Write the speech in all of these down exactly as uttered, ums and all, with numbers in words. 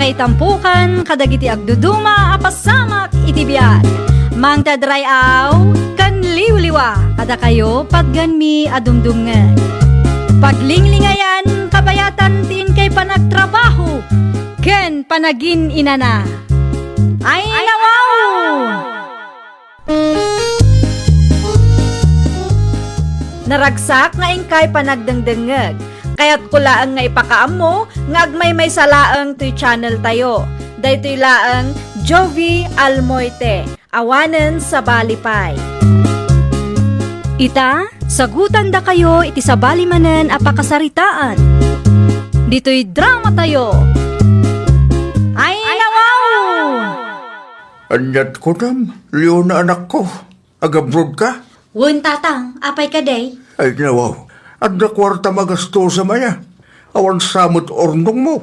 Itampukan kadagiti agduduma a pasamak iti biag. Mangted ray-aw ken liwliwa kadakayo patgenmi a dumdumngeg. Paglinglingayan, kabayatan ti inkay panagtrabaho ken panagin-inana. Ay, nawaw! Naragsak nga inkay panagdengdengngeg. Kayatko laeng nga ipakaammo nga agmaymaysa laeng toy channel tayo. Daytoy laeng Jovie Almoite, awanen sabali pay. Ita, sagutandakayo iti sabali manen a pakasaritaan. Ditoy drama tayo. Ay, nawaw! Ania't kunam, Leona, anakko? Agabroad ka? Wen, tatang. Apay kadi? Ay, nawaw. Adda kuartam a gastusem aya. Awan sa met urnongmo.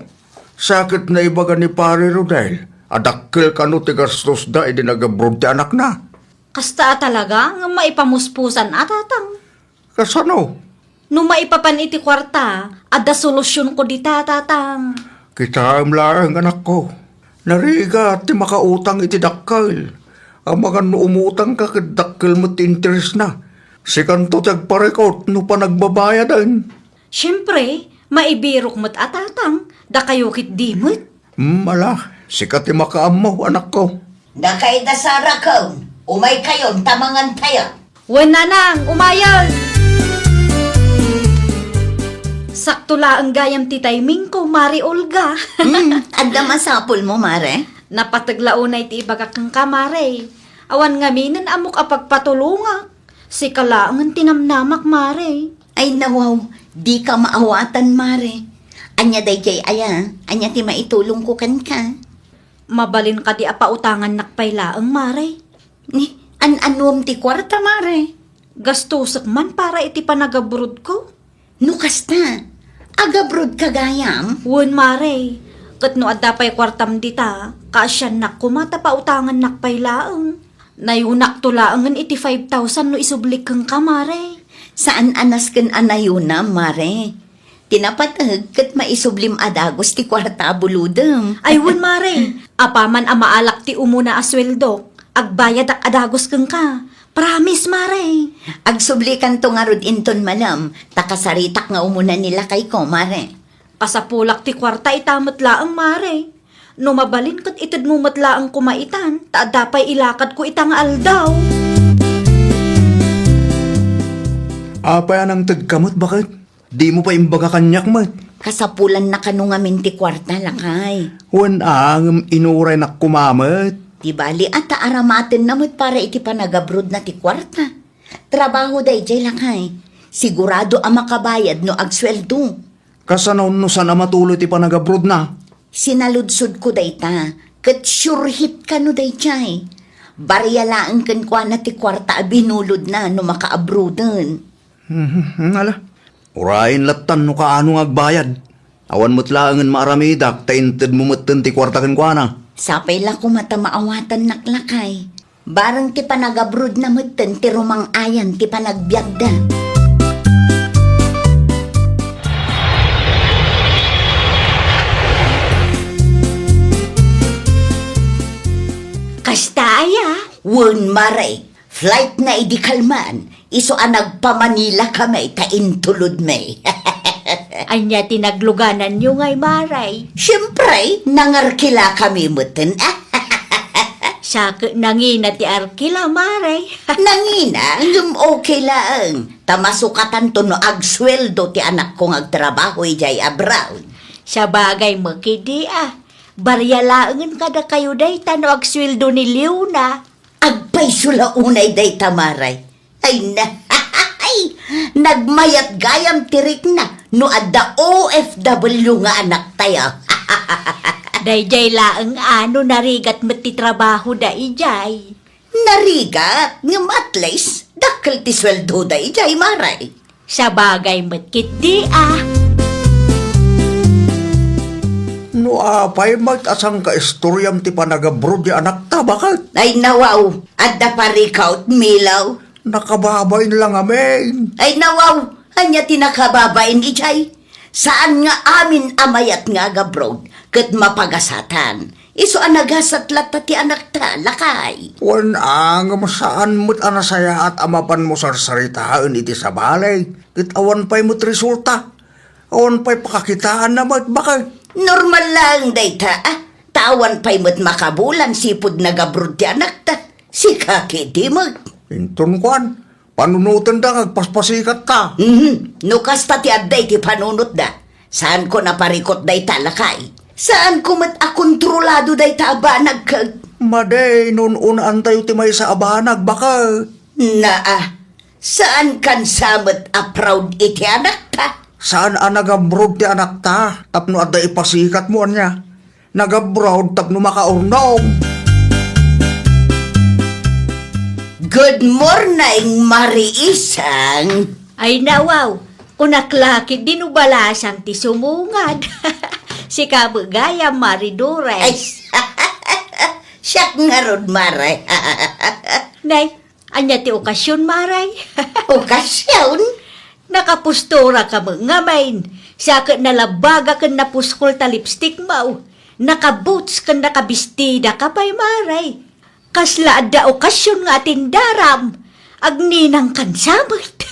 Sa ket naibaga ni Pare Rodel a dakkel kano ti gastosda idi nagabroad ti anakna. Kasta a talaga, ngem maipamuspusan a, tatang. Kasano? No maipapan iti kuarta, adda solusionko dita, tatang. Kitaem laeng, anakko. Narigat ti makautang iti dakkel. Amangan no umutangka ket dakkel met ti interesna. Sikanto ti agparikut no panagbabayaden. Siempre, maibirok met a, tatang. Dakayo ketdi met. Hmm, ala, sika ti makaammo, anakko. Dakayo da Sara ken, umaykayon ta mangantayo. Wen, nanang, umayen! Sakto laeng gayam ti timingko, Mare Olga. Hmm, adda masapulmo, Mare? Napateg la unay ti ibagak kenka, Mare. Awan ngaminen ammok a pagpatulongak. Sika laengen ti namnamak, Mare. Ay, nawaw, dika maawatan, Mare. Ania daydiay aya? Ania ti maitulongko kenka? Mabalin kadi a pautangannak pay laeng, Mare? Ni, an-anuem ti kuarta, Mare? Gastosek man para iti panagabrodko. No kasta, agabrodka gayam? Wen, Mare. Ket no adda pay kuartam dita, kaasiannak koma ta pautangannak pay laeng. Nayunakto laengen iti five thousand no isublik kenka, Mare. Saan a nasken a nayunam, Mare. Ti napateg ket maisublim a dagus ti kuarta a bulodem. Ay, wen, Mare. Apaman a maalak ti umuna a sueldok, agbayadak a dagus kenka. Promise, Mare. Agsublikanto ngarud inton malem, ta kasaritak nga umuna ni lakayko, Mare. Kasapulak ti kuarta ita met laeng, Mare. No mabalin ket itedmo met laeng koma itan, ta adda pay ilakadko ita nga aldaw. Apay a nangtedka met, baket? Dimo pay imbaga kaniak met. Kasapulanna kano ngamin ti kuarta, lakay. Wen a, ngem inuraynak koma met. Di bali a ta aramatenna met para iti panagabrodna ti kuarta. Trabaho daydiay, lakay. Sigurado a makabayad no agsueldo. Kasano no saan a matuloy ti panagabrodna? Sinaludsodko dayta, ket sure hit kano daydiay. Baria laeng kenkuana ti kuarta a binulodna no makaabroden. Mhm, ala. Urayen lattan no kaano nga agbayad. Awan met laengen maaramidak ta intedmo metten ti kuarta kenkuana. Sapay la koma ta maawatannak, lakay. Bareng ti panagabrodna metten ti rumang-ayan ti panagbiagda. Kasta aya? Wen, Mare. Flight na idi kalman, isu a nagpa-Manila kami ta intulodmi. Ania ti naglugananyo ngay, Mare? Siempre, nangarkila kami metten. Sa ket nangina ti arkila, Mare. Nangina, ngem okay laeng. Ta masukatanto no agsueldo ti anakko nga agtrabaho idiay abroad. Sabagay met ketdi a. Baria laengen kadakayo dayta no agsueldo ni Leona. Agpayso la unay dayta, Mare. Ay na, nagmayat gayam ti rikna no adda O F W nga anaktayo. Daydiay laeng a no narigat met ti trabahoda idiay. Narigat, ngem at least, dakkel ti sueldoda idiay, Mare. Sabagay met ketdi a. No apay met a sangkaistoriam ti panagabrod ti anakta, baket? Ay, nawaw, adda parikaw, Milaw. Nakababain la ngamin. Ay, nawaw, ania ti nakababain idiay? Saan nga amin a mayat nga agabrod, ket mapagasatan. Isu a nagasat latta ti anakta, lakay. Wen a, ngem saan met a nasayaat a mapanmo sarsaritaen iti sabali, ket awan pay met resulta. Awan pay pakakitaanna met, baket. Normal laeng dayta, a. Ta awan pay met makabulan sipud nagabroad ti anakta. Sika ketdi met. Inton kuan, panunotenda nga agpaspasikatta. Mhm. No kasta ti adda iti panunotda, saanko a parikut dayta, lakay. Saanko met a kontrolado dayta a banag ket. Madi, no un-unaantayo ti maysa a banag, baket. Naa, saankan sa met a proud iti anakta? Saan a nagabroad ti anakta tapno adda ipasikatmo, ania? Nagabroad tapno makaurnong. Good morning, Mari Isang. Ay, nawaw, kunak la ketdi no balasang ti sumungad. Sika met gayam, Mari Dores. Ay, siak ngarud, Mare. Nay, ania ti okasion, Mare? Okasion? Nakapostura ka met ngamin. Siak ket nalabaga ken napuskol ta lipstick mo. Nakaboots ken nakabistida ka pay, Mare. Kasla adda okasion nga atindaram. Agninang kan sa met.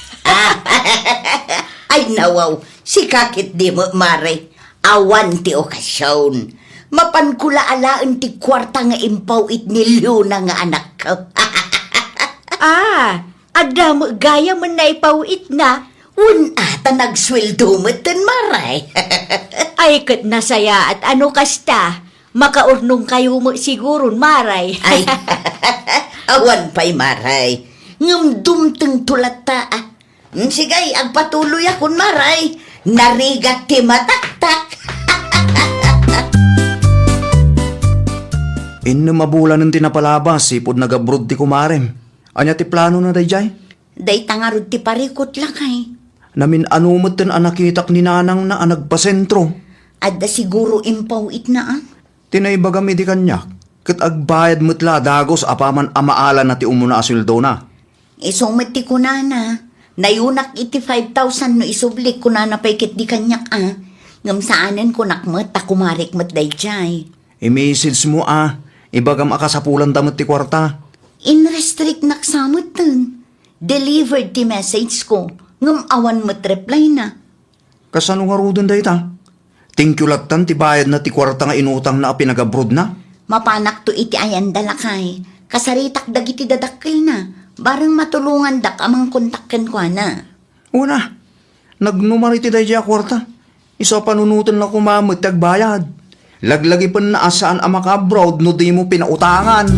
Ay, nawaw, sika ketdi met, Mare. Awan ti okasion. Mapanko la alaen ti kuarta nga impaw-it ni Leona nga anakko. Ah, adda met gayam a naipaw-itna? Wen a, ta nagsueldo metten, Mare. Ay, ket nasayaat a no kasta. Makaurnongkayo met siguron, Mare. Ay, awan pay, Mare. Ngem dumtengto latta, a. Mm, sige, agpatuloyakon, Mare. Narigat ti mataktak. Innem a bulanen ti napalabas, sipud nagabroad ti kumarem. Ania ti planona daydiay? Dayta ngarud ti parikut, lakay. Namin-ano metten a nakitak ni nanangna a nagpasentro. Adda siguro impaw-itna, a? Ti naibagam idi kaniak, ket agbayad met la a dagus apaman a maalana ti umuna a sueldona. Isu met ti kunana, nayunak iti five thousand no isublik, kunana pay ketdi kaniak, a. Ngem saanen, kunak met, ta kumarek met daydiay. I-message mo, a. Ibagam a kasapulanta met ti kuarta. In-restrictnak sa metten. Delivered ti message ko, ngem awan met replyna. Kasano ngaruden dayta? Thank you lattan ti bayadna ti kuarta nga inutangna a pinagabroadna? Mapanakto iti ayanda, lakay. Kasaritak dagiti dadakkelna. Bareng matulongandak a mangkontak kenkuana. Una, nagnumar iti daydiay a kuarta. Isu a panunoten la koma met ti agbayad. Laglagipenna a saan a maka-abroad no dimo pinautangan.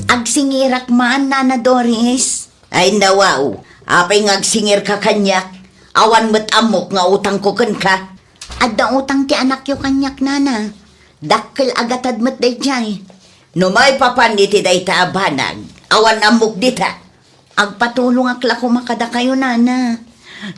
Agsingirak man, Nana Doris. Ay, nawaw. Apay nga agsingirka kaniak? Awan met ammok nga utangko kenka. Adda utang ti anakyo kaniak, Nana. Dakkel a gatad met daydiay. No maipapan iti dayta a banag, awan ammok dita. Agpatulongak la koma kadakayo, Nana.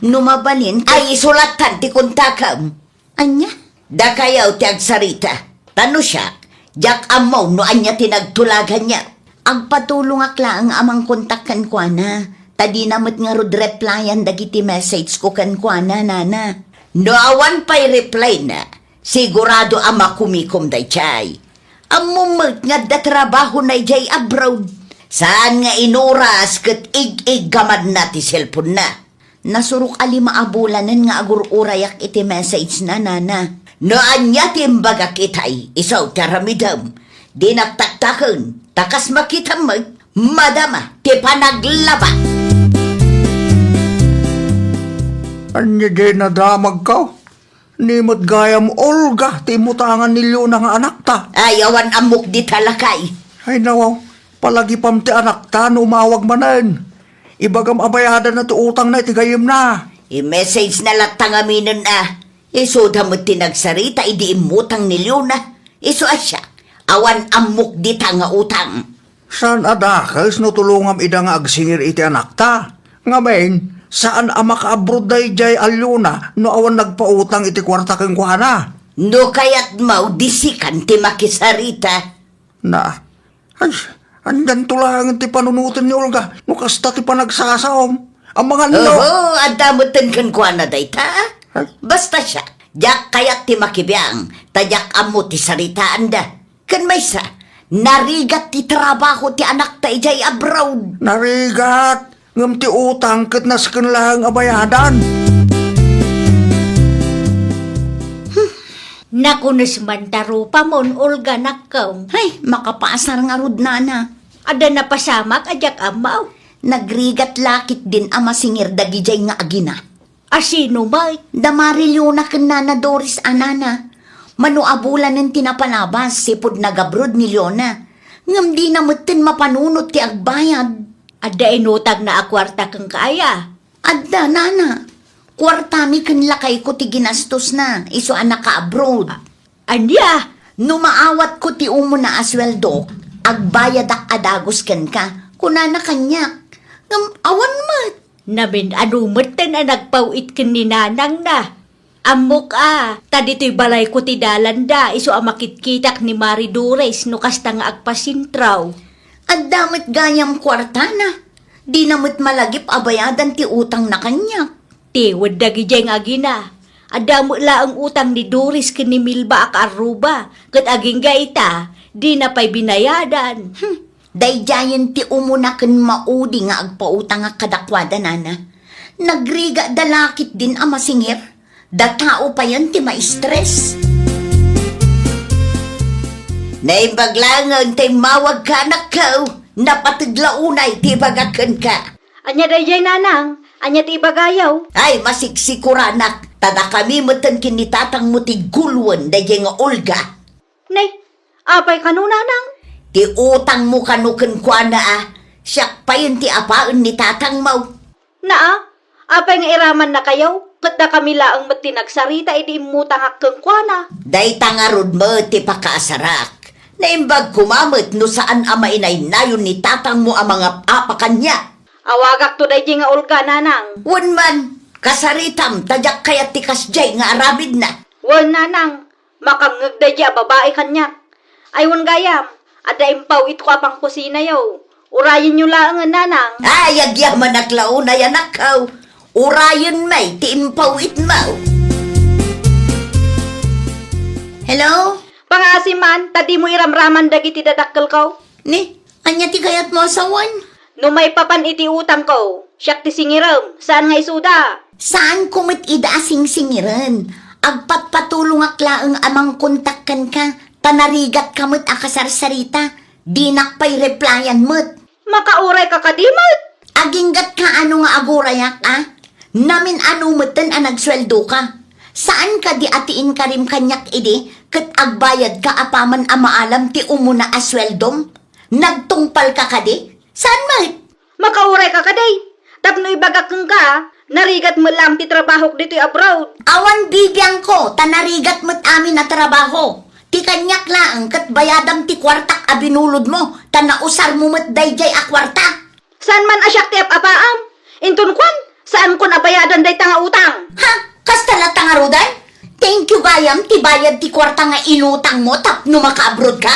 No mabalin, ay, isu lattan ti kontakam. Ania? Dakayo ti agsarita. Ta no siak, diak ammo no ania ti nagtulaganyo. Agpatulongak laeng a mangkontak kenkuana, ta dina met ngarud replyan dagiti message ko kenkuana, Nana. No awan pay replyna, sigurado a makumikom daydiay. Ammom met nga adda trabahona idiay abroad. Saan nga inuras ket ig-iggamanna ti cellphone-na. Nasurok a lima a bulanen nga agur-urayak iti message-na, Nana. No ania ti imbagak itay, isu ti aramidem. Dinak taktaken, ta kas makitam met, madama ti panaglaba. Ania diay nadamagko? Ni met gayam Olga ti imutangan ni Leona nga anakta. Ay, awan ammok dita, lakay. Ay, nawaw, palagipam ti anakta no umawag manen. Ibagam a bayadanna ti utangna iti gayyemna. I-message-na latta ngaminen a. Isuda met ti nagsarita idi immutang ni Leona. Isu a siak, awan ammok dita nga utang. Saan a dakes no tulongam ida nga agsingir iti anakta. Ngamin, saan a makaabroad daydiay a Leona no awan nagpautang iti kuarta kenkuana. No kayatmo, di sikan ti makisarita. Na, ay, andanto laengen ti panunoten ni Olga no kasta ti panagsasaom. Amangan no. Oho, adda metten kenkuana dayta. Ay. Basta siak, Diak kayat ti makibiang, ta diak ammo ti saritaanda. Ken maysa, narigat ti trabaho ti anakta idiay abroad. Narigat, ngem ti utang ket nasken laeng a bayadan. Nakunes man ta rupamon, Olga, nakkaw. Ay, makapaasar ngarud, nana. Adda napasamak a diak ammo. Nagrigat la ketdin a masingir dagidiay nga agina. A sino met? Da Mari Leona ken Nana Doris a, nana. Mano a bulanen ti napalabas, sipud nagabroad ni Leona. Ngem dina metten mapanunot ti agbayad. Adda inutangna a kuarta kenka aya? Adda, nana. Kuartami ken lakayko ti ginastosna, isu a nakaabroad. Ania? No maawatko ti umuna a sueldo, agbayadak a dagus kenka, kunana kaniak. Ngem awan met. Namin-ano metten a nagpaw-it ken ni nanangna. Ammok a, ta ditoy balayko ti dalanda, isu a makitkitak ni Mari Doris no kasta nga agpasintraw. Adda met gayam kuartana. Dina met malagip a bayadan ti utangna kaniak. Tiwed dagidiay nga agina. Adda met laeng utang ni Doris ken ni Milba a kaarruba, ket agingga ita, dina pay binayadan. Hmm. Daydiayen ti umuna ken maudi nga agpautangak kadakuada, nana. Nagrigat da la ketdin a masingir. Da tao payen ti maistres. Naimbag laengen ti immawagka, anakko. Napateg la unay ti ibagak kenka. Ania daydiay, nanang? Ania ti ibagayo? Ay, masiksikoranak, ta dakami metten ken ni tatangmo ti guluen daydiay nga Olga. Nay, apay kano, nanang? Ti utangmo kano kenkuana a, siak payen ti apaen ni tatangmo. Naa, apay nga iramannakayo? Ket dakami laeng met ti nagsarita idi immutangak kenkuana. Dayta ngarud met ti pakaasarak. Naimbag koma met no saan a mainaynayon ni tatangmo a mangap-apa kaniak. Awagakto daydiay nga Olga, nanang. Wen man, kasaritam ta diak kayat ti kasdiay nga aramidna. Wen, nanang, makangngeg daydiay a babai kaniak. Ay, wen gayam, adda impaw-itko a pangkusinayo. Urayenyo laengen, nanang. Ay, agyamanak la unay, anakko. Urayen may ti impaw-itmo. Hello? Pangaasim man, ta dimo iramraman dagiti dadakkelko. Ni, ania ti kayatmo a sawen? No maipapan iti utangko, siak ti singirem, saan nga isuda. Saanko met ida a singsingiren. Agpatpatulongak laeng a mangkontak kenka, ta narigatka met a kasarsarita. Dinak pay replyan met. Makaurayka kadi met? Aginggatka ano nga agurayak a? Namin-ano metten a nagsueldoka. Saan kadi a ti inkarim kaniak idi ket agbayadka apaman a maalam ti umuna a sueldom? Nagtungpalka kadi? Saan met? Makaurayka kadi? Tapno ibagak kenka, narigat met laeng ti trabahok ditoy abroad. Awan bibiangko, ta narigat met amin a trabaho. Ti kaniak laeng ket bayadam ti kuartak a binulodmo, ta nausarmo met daydiay a kuarta. Saan man a siak ti ap-apaam? Inton kuan, saankon a bayadan dayta nga utang. Ha? Kasta latta ngaruden? Thank you gayam ti bayad ti kuarta nga inutangmo tapno makaabroadka?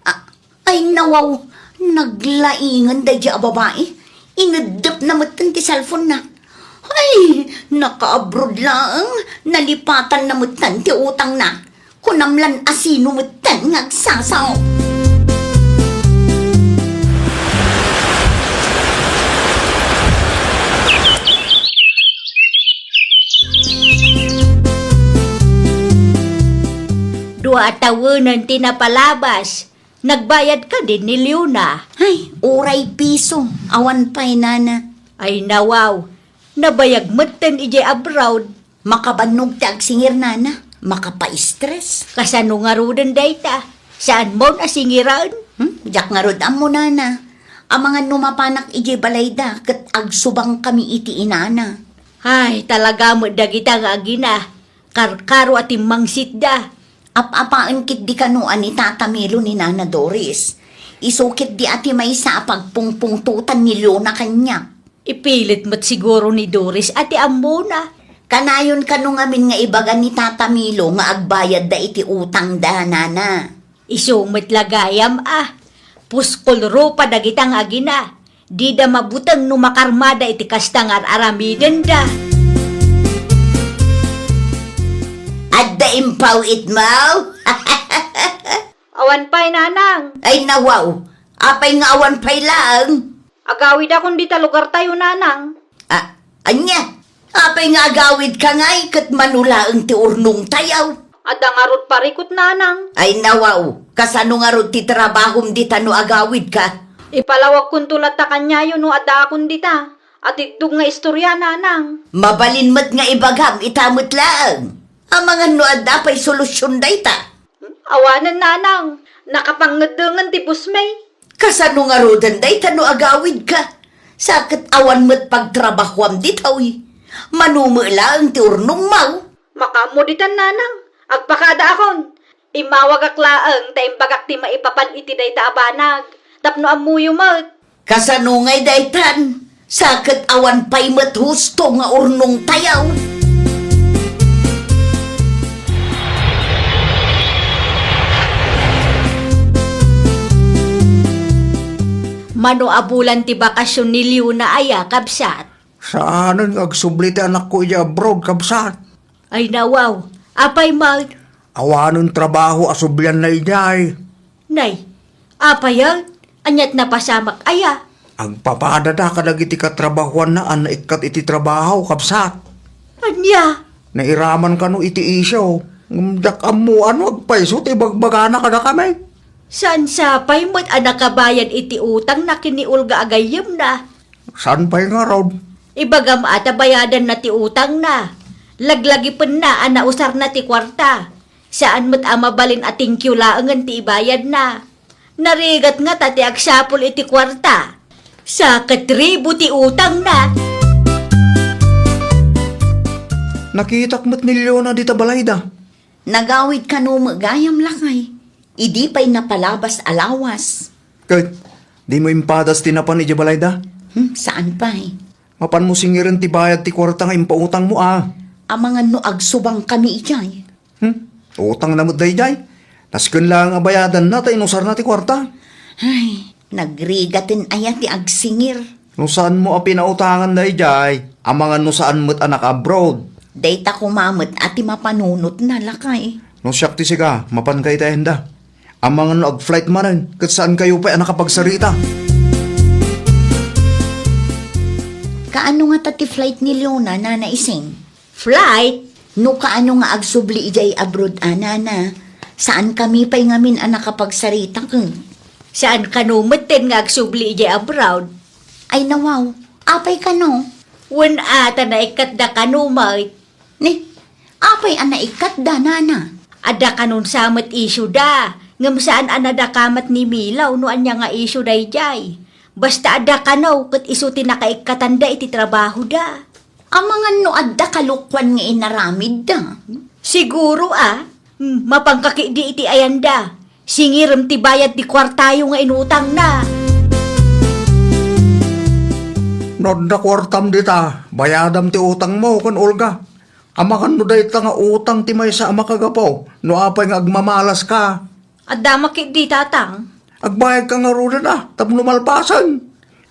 A-, ay, nawaw, naglaingen daydiay a babai. Ineddepna metten ti cellphone-na. Ay, nakaabroad laeng, nalipatanna metten ti utangna. Kunam lan a sino metten nga agsasao. Dua a tawenen ti napalabas. Nagbayad kadi ni Leona? Ay, uray piso. Awan pay, nana. Ay, nawaw. Nabayag metten idiay abroad. Makabannog ti agsingir, nana. Makapaistres. Kasano ngaruden dayta? Saanmon a singiren? Hmm? Diak ngarud ammo, nana. Amangan no mapanak idiay balayda, ket agsubangkami iti inana. Ay, talaga met dagita nga agina. Karkaro a timmangsitda. Ap-apaen ketdi kano a ni Tata Milo ni Nana Doris. Isu ketdi a ti maysa a pagpungpungtotan ni Leona kaniak. Ipilit met siguro ni Doris a ti ammona. Kanayon kano ngamin nga ibaga ni Tata Milo nga agbayadda iti utangda, nana. Isu met la gayam a. Puskol rupa dagita nga agina. Dida mabuteng no makarmada iti kasta nga ar-aramidenda. Adda impaw-itmaw? Awan pay, nanang. Ay, nawaw. Apay nga awan pay laeng? Agawidakon dita lugartayo, nanang. Ah, ania? Apay nga agawidka ngay ket mano laeng ti urnongtayo? Adda ngarud parikut, nanang. Ay, nawaw. Kasano ngarud ti trabahom dita no agawidka? Ipalawagkonto latta kaniayo no addaakon dita. Atiddog nga istoria, nanang. Mabalin met nga ibagam ita met laeng. Amangan no adda pay solusion dayta. Awanen, nanang. Nakapangngeddengen ti busmi. Kasano ngaruden dayta no agawidka? Sa ket awan met pagtrabahoam ditoy. Mano met laeng ti urnongmo? Makaammo ditan, nanang. Agpakadaakon. Immawagak laeng ta imbagak ti maipapan iti dayta a banag. Tapno ammoyo met. Kasano ngay daytan? Sa ket awan pay met husto nga urnongtayo. Mano a bulan ti bakasion ni Leona aya, kabsat? Saanen nga agsubli ti anakko idiay abroad, kabsat. Ay, nawaw. Apay met? Awanen trabaho a sublianna idiay. Nay, apay, a? Aniat napasamak aya? Agpapadada kadagiti katrabahoanna a naikkat iti trabaho, kabsat. Ania? Nairaman kano iti isyu. Ngem diak ammo no agpayso ti ibagbagana kadakami. Saan sa pay met a nakabayad iti utangna ken ni Olga a gayyemna? Saan pay ngarud? Ibagam a ta bayadanna ti utangna. Laglagipenna a nausarna ti kuarta. Saan met a mabalin a thank you laengen ti ibayadna. Narigat ngata ti agsapul iti kuarta. Sa ket ribu ti utangna. Nakitak met ni Leona dita balayda. Nagawid kano met gayam, lakay. Idi pay napalabas a lawas. Ket, dimo impadas ti napan idiay balayda? Hmm, saan pay? Mapanmo singiren ti bayad ti kuarta nga impautangmo, a. Amangan no agsubangkami idiay. Hmm? Utangna met daydiay. Nasken laeng a bayadanna ta inusarna ti kuarta. Ay, nagrigaten aya ti agsingir. No saanmo a pinautangan daydiay, amangan no saan met a naka-abroad. Dayta koma met a ti mapanunotna, lakay. No siak ti sika, mapanka iti ayanda. Amangan no ag-flight manen, ket saankayo pay a nakapagsarita. Kaano ngata ti flight ni Leona, Nana Ising? Flight? No kaano nga agsubli idiay abroad a, Nana, saankami pay ngamin a nakapagsarita ken. Saan kano metten nga agsubli idiay abroad? Ay, nawaw, apay kano? Wen a, ta naikkatda kano met. Ni, apay a naikkatda, Nana? Adda kanon sa met isyu da, ngem saan a nadakamat ni Milaw no ania nga isyu daydiay. Basta adda kano ket isu ti nakaikkatanda iti trabahoda. Amangan no adda kalokuan nga inaramidda. Siguro a, hmm, mapanka ketdi iti ayanda. Singirem ti bayad ti kuartayo nga inutangna. No adda kuartam dita, bayadam ti utangmo ken Olga. Amangan no dayta nga utang ti maysa a makagapu no apay nga agmamalaska. Adda met ketdi, Tatang. Agbayadka ngaruden a, tapno malpasen.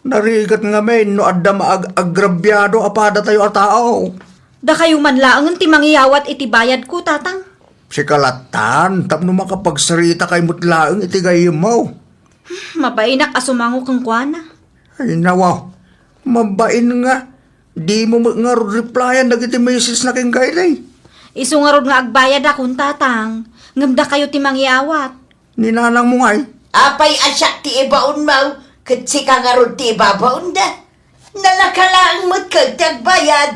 Narigat ngamin no adda maag-agrabiado a padatayo a tao. Dakayo man laengen ti mangiyawat iti bayadko, Tatang. Sika lattan, tapno makapagsaritaka met laeng iti gayyemmo. Mabainak a sumango kenkuana. Ay, nawa. Mabain nga. Dimo met ngarud replyan dagiti message na ken Kylie. Isu ngarud nga agbayadakon, Tatang, ngem dakayo ti mangiyawat. Ni nanangmo ngay? Apay a siak ti ibaonmo, ket sika ngarud ti ibabaonda? Nalakalaeng met ket ti agbayad.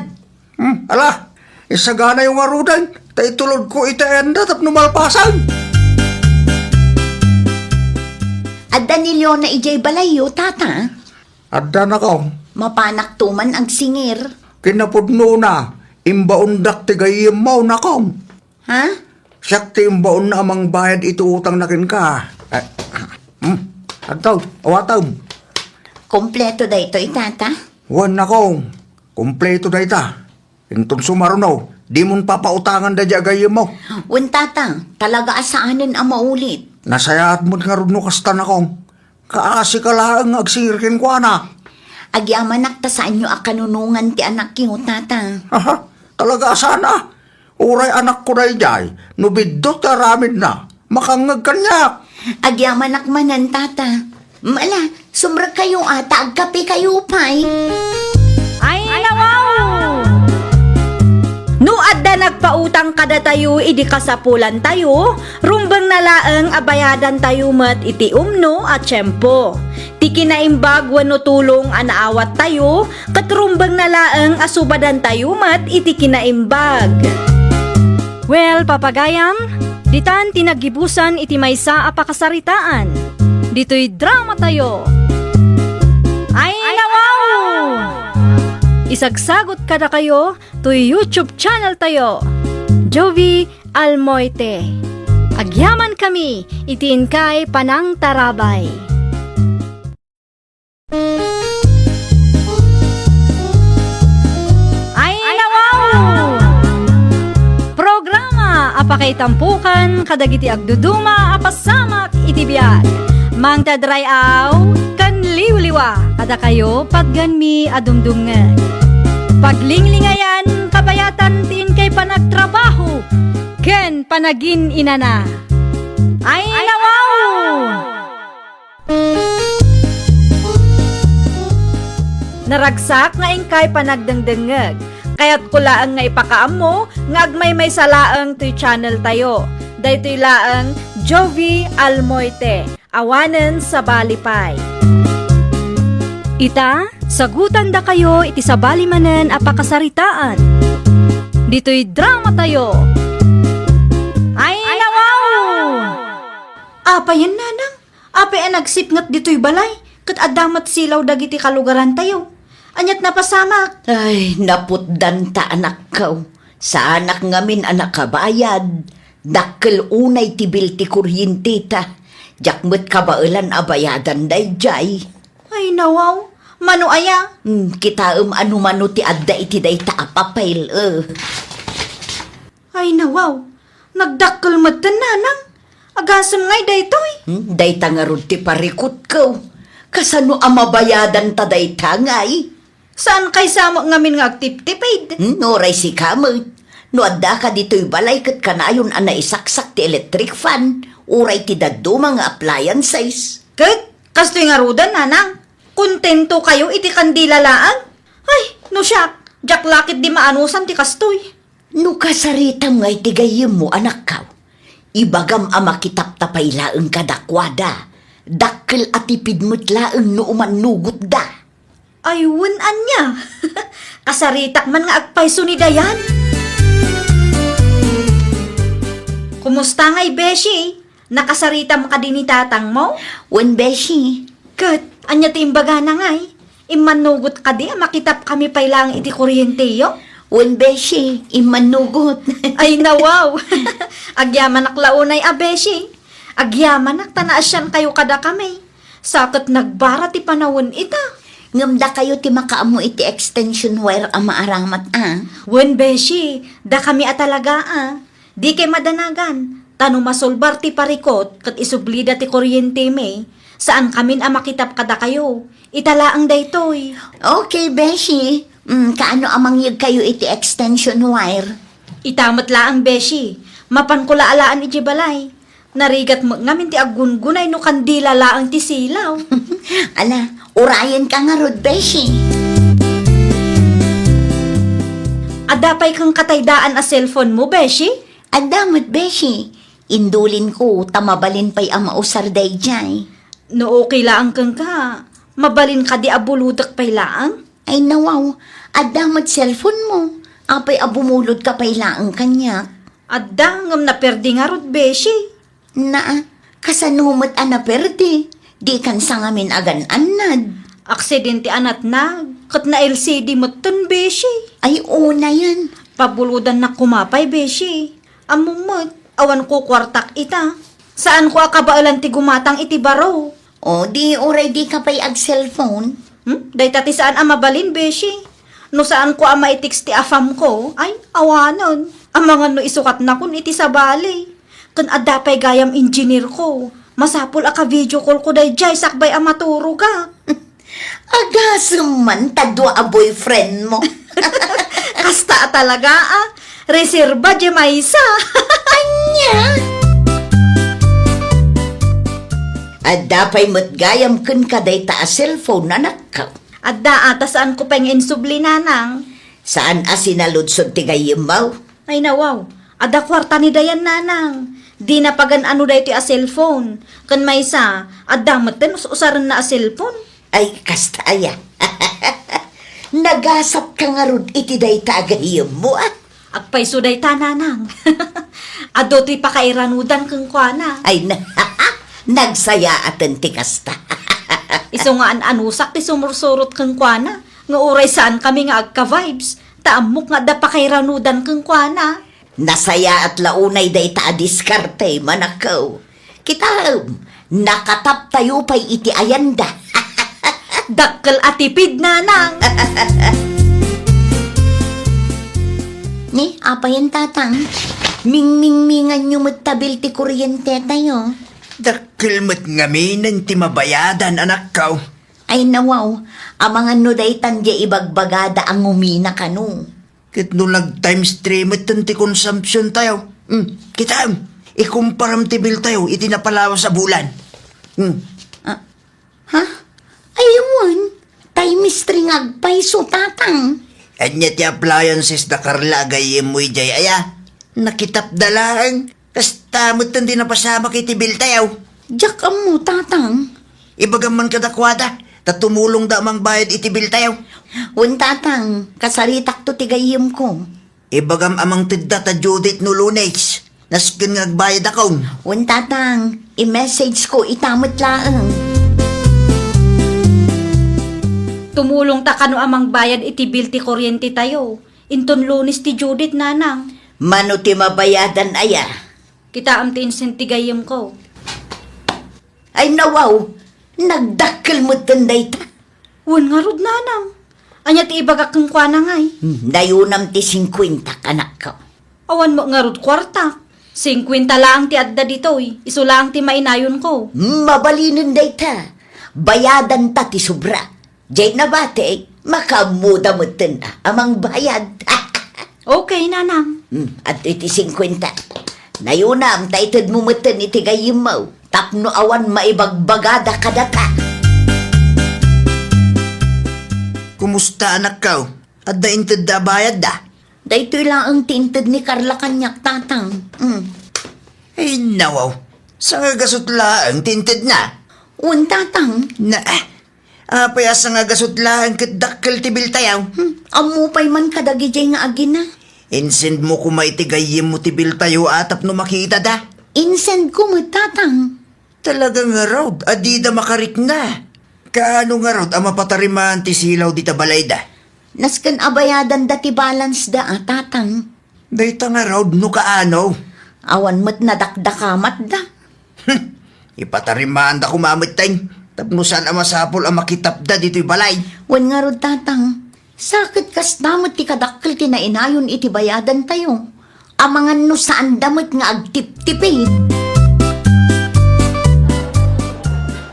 Hmm, ala, isaganayo ngaruden, ta itulodko iti ayanda tapno malpasen. Adda ni Leona idiay balayyo, Tata? Adda, nakong. Mapanakto man agsingir. Kinapudnona, imbaondak ti gayyemmo, nakong. Ha? Siak ti imbaonna a mangbayad iti utangna kenka. Eh, hmm. Adto, awatem. Kompleto daytoy, Tata? Wen, nakong. Kompleto dayta. Inton sumaruno, dimon papautangan daydiay a gayyemmo. Wen, Tata, talaga a saanen a maulit. Nasayaat met ngarud no kasta, nakong. Kaasika laeng nga agsingir kenkuana. Agyamanak ta saanyo a kanunongan ti anakyo, Tata. Aha, talaga a saan a. Uray anakko daydiay, no biddut ti aramidna, makangngeg kaniak. Agyamanak manen, tata. Mala, sumrekkayo a, ta agkapekayo pay. Ay, nawaw! No adda nagpautang kadatayo idi kasapulantayo, rumbengna laeng a bayadantayo met iti umno a tiempo. Ti kinaimbag wenno tulong a naawattayo, ket rumbengna laeng a subadantayo met iti kinaimbag. Well, papagayam, ditan ti naggibusan iti maysa a pakasaritaan. Ditoy dramatayo. Ay, nawaw! Isagsagot kadakayo toy YouTube channel tayo, Jovie Almoite. Agyaman kami iti inkay panangtarabay. Ay, nawaw! Programa a pakaitampukan kadagiti agduduma a pasamak iti biag. Mangted ray-aw ken liwliwa kadakayo, patgenmi a dumdumngeg. Paglinglingayan, kabayatan ti inkay panagtrabaho ken panagin-inana. Ay, nawaw! Naragsak nga inkay panagdengdengngeg. Kayatko laeng nga ipakaammo nga agmaymaysa laeng toy channel tayo. Daytoy laeng Jovie Almoite, awanen sabali pay. Ita, sagutandakayo iti sabali manen a pakasaritaan. Ditoy dramatayo. Ay, nawaw! Apayen, nanang? Apay a nagsipnget ditoy balay, ket adda met silaw dagiti kalugarantayo. Aniat napasamak? Ay, naputdanta, anakko. Saanak ngamin a nakabayad. Dakkel unay ti bill ti kuryenteta. Diak met kabaelan a bayadan daydiay. Ay, nawaw. Mano aya? Hmm, kitaem a no mano ti adda iti dayta a papel, eh. Ay, nawaw. Nagdakkel metten, nanang. Agasem ngay daytoy? Hmm, dayta ngarud ti parikutko. Kasano a mabayadanta dayta ngay? Saan kay sa met ngamin nga agtiptipid? Hmm, uray sika met. No addaka ditoy balay ket kanayon a naisaksak ti electric fan, uray ti dadduma nga appliances. Ket kastoy ngaruden, nanang. Kontento kayo iti kandila laeng? Ay, no siak, diak la ketdi maanusan ti kastoy. No kasaritam nga iti gayyemmo, anakko, ibagam a makitapta pay laeng kadakuada. Dakkel a tipid met laeng no umannugotda. Ay, wen ania? Kasaritak man nga agpayso ni Dayan. Kumusta ngay, beshi? Nakasaritam kadi ni tatangmo? Wen, beshi. Ket, ania ti imbagana ngay? Immannugot kadi a makitak kami pay laeng iti kuryenteyo? Wen, beshi, immannugot. Ay, nawaw! Agyamanak la unay a beshi. Agyamanak ta naasiankayo kadakami. Sa ket nagbara ti panawen ita. Ngem dakayo ti makaammo iti extension wire a maaramat, a? Wen, beshi, dakami a talaga, a. Dikay madanagan, ta no masulbar ti parikut ket isublida ti kuryentemi, saankamin a makitap kadakayo. Ita laeng daytoy. Okay, beshi. Mm, kaano a mangyegkayo iti extension wire? Ita met laeng, beshi. Mapanko la alaen iti balay. Narigat met ngamin ti aggungunay no kandila laeng ti silaw. Ala, urayenka ngarud, beshi. Adda pay kenka tay daan a cellphone mo, beshi? Adda met, beshi. Indulinko ta mabalin pay a mausar daydiay. No okay laeng kenka, mabalin kadi a bulodek pay laeng? Ay, nawaw, adda met cellphone mo. Apay a bumulodka pay laeng kaniak? Adda, ngem naperdi ngarud, beshi. Naa, kasano met a naperdi? Dikan sa ngamin agan-annad. Aksidente a natnag, ket na-L C D metten, beshi. Ay, unayen. Pabulodannak koma pay, beshi. Ammom met, awan kukuartak ita. Saanko a kabaelan ti gumatang iti baro. O, di uray dika pay ag-cellphone. Hmm? Dayta ti saan a mabalin, beshi. No saanko a maitext ti afam ko, ay, awanen. Amangan no isukatnakon iti sabali. Ken adda pay gayam engineer ko. Masapul a ka-video call ko daydiay sakbay a maturogak. Agasem man ta dua a boyfriend mo. Kasta a talaga, a. Reserba diay maysa. Ania? Adda pay met gayam kenka dayta a cellphone, anakko? Adda a, ta saanko pay nga insubli, nanang. Saan a sinaludsod ti gayyemmo? Ay, nawaw. Adda kuarta ni Dayan, nanang. Dina pagan-ano daytoy a cellphone. Ken maysa, adda metten us-usarenna a cellphone. Ay, kasta aya. Nagasatka ngarud iti dayta a gayyemmo, a? Agpayso dayta, nanang. Adu ti pakairanudan kenkuana. Ay, na, nagsayaaten ti kasta. Isu nga an-anusak ti sumursurot kenkuana, nga uray saankami nga agka-vibes, ta ammok nga adda pakairanudan kenkuana. Nasayaat la unay dayta a diskarte, manakkaw. Kitaem, nakataptayo pay iti ayanda. Dakkel a tipid, nanang. Ni, apayen, tatang? Mingmingminganyo met ta bill ti kuryentetayo. Dakkel met ngaminen ti mabayadan, anakkaw. Ay, nawaw, amangan no daytan diay ibagbagada a ngumina kano. Ket no nag-times three metten ti consumption tayo, hmm, kitaem, ikumparam ti bill tayo iti napalawas a bulan. Hmm. Ah, ha? Ay, wen, times three nga agpayso, tatang. Ania ti appliances da Carla a gayyemmo idiay, aya? Nakitapda laeng. Kasta metten ti napasamak iti bill tayo. Diak ammo, tatang. Ibagam man kadakuada, ta tumulongda a mangbayad iti bill tayo. Wen, tatang, kasaritakto ti gayyemko. Ibagam a mangtedda ta due date no Lunes. Nasken nga agbayadakon. Wen, tatang, i-message ko ita met laeng. Tumulongta kano a mangbayad iti bill ti kuryente tayo. Inton Lunes ti due date, nanang. Mano ti mabayadan aya? Kitaem ti insend ti gayyemko. Ay, nawaw, nagdakkel metten dayta. Wen ngarud, nanang. Ania ti ibagak kenkuana ngay? Hmm, nayunam ti singkuenta, anakko. Awan met ngarud kuartak. Singkuenta laeng ti adda ditoy, isu laeng ti mainayonko. Mabalinen dayta. Bayadanta ti sobra. Diay nabati, makaammoda metten a mangbayad. Okay, nanang. Hmm, adtoy ti singkuenta. Nayunam ta itedmo metten iti gayyemmo tapno awan maibagbagada kadata. Kumusta, anakko? Adda intedda a bayadda? Daytoy laeng ti inted ni Carla kaniak, tatang. Hmm. Ay, nawaw. Sangagasut laeng ti intedna? Wen, tatang. Na, ah, Apay a sangagasut laeng ket dakkel ti bill tayo? Hmm, ammo pay man kadagidiay nga agina. Insend mo koma iti gayyemmo ti bill tayo a tapno makitada. Insend ko met, tatang. Talaga ngarud a dida makarikna. Kaano ngarud a mapatarimaan ti silaw dita balayda? Nasken a bayadanda ti balance da a, tatang. Dayta ngarud no kaano? Awan met nadakdakamatda. Hmm, ipatarimaanda koma metten, tapno saan a masapul a makitapda ditoy balay. Wen ngarud, tatang, sa ket kasta met ti kadakkel ti nainayon iti bayadantayo. Amangan no saanda met nga agtiptipid.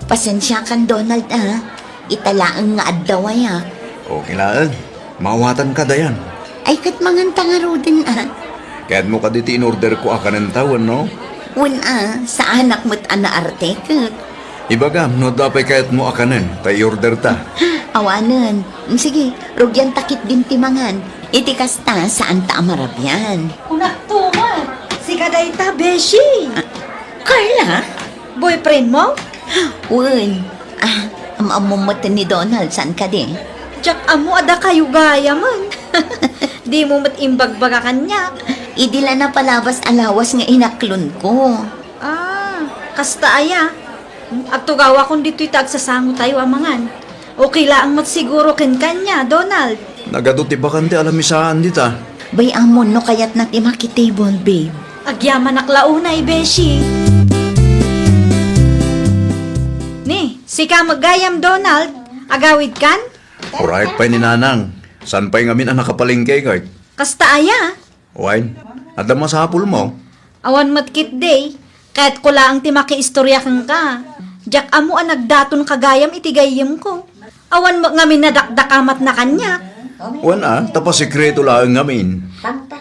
Pasensiakan, Donald, a. Ita laeng nga addaw aya. Okay laeng. Maawatanka, Dayan. Ay, ket manganta ngaruden, a. Kayatmo kadi ti in-order ko a kanen tawen, no? Wen, a, saanak met a naarte ket. Ibagam no adda pay kayatmo a kanen, ta i-order ta. Awanen. Mm, sige, rugianta ketdin ti mangan. Iti kasta, saanta a marabian. Kunakto met, sika dayta, beshi. A, Carla? Boyfriend mo? Wen. A, am-ammom met ni Donald, saan kadi? Diak ammo a dakayo gayamen. Dimo met imbagbaga kaniak. Idi la napalabas a lawas nga inaklonko. A, kasta aya. Agtugawakon ditoy ta agsasangotayo a mangan. Okay laeng met siguro ken kaniak, Donald. Nagadu ti bakan ti alamisaan dita. Bay-amon no kayatna ti makitable, babe. Agyamanak la unay, beshi. Ni, sika met gayam, Donald. Agawidkan? Uray pay ni Nanang. Saan pay ngamin a nakapalengke, kay? Kasta aya? Wen, adda masapulmo? Awan met ketdi. Kayatko laeng ti makiistoria kenka. Diak ammo a nagdatonka gayam iti gayyemko. Awan met ngamin nadakdakamatna kaniak. Wen a, ta pasekreto laeng ngamin.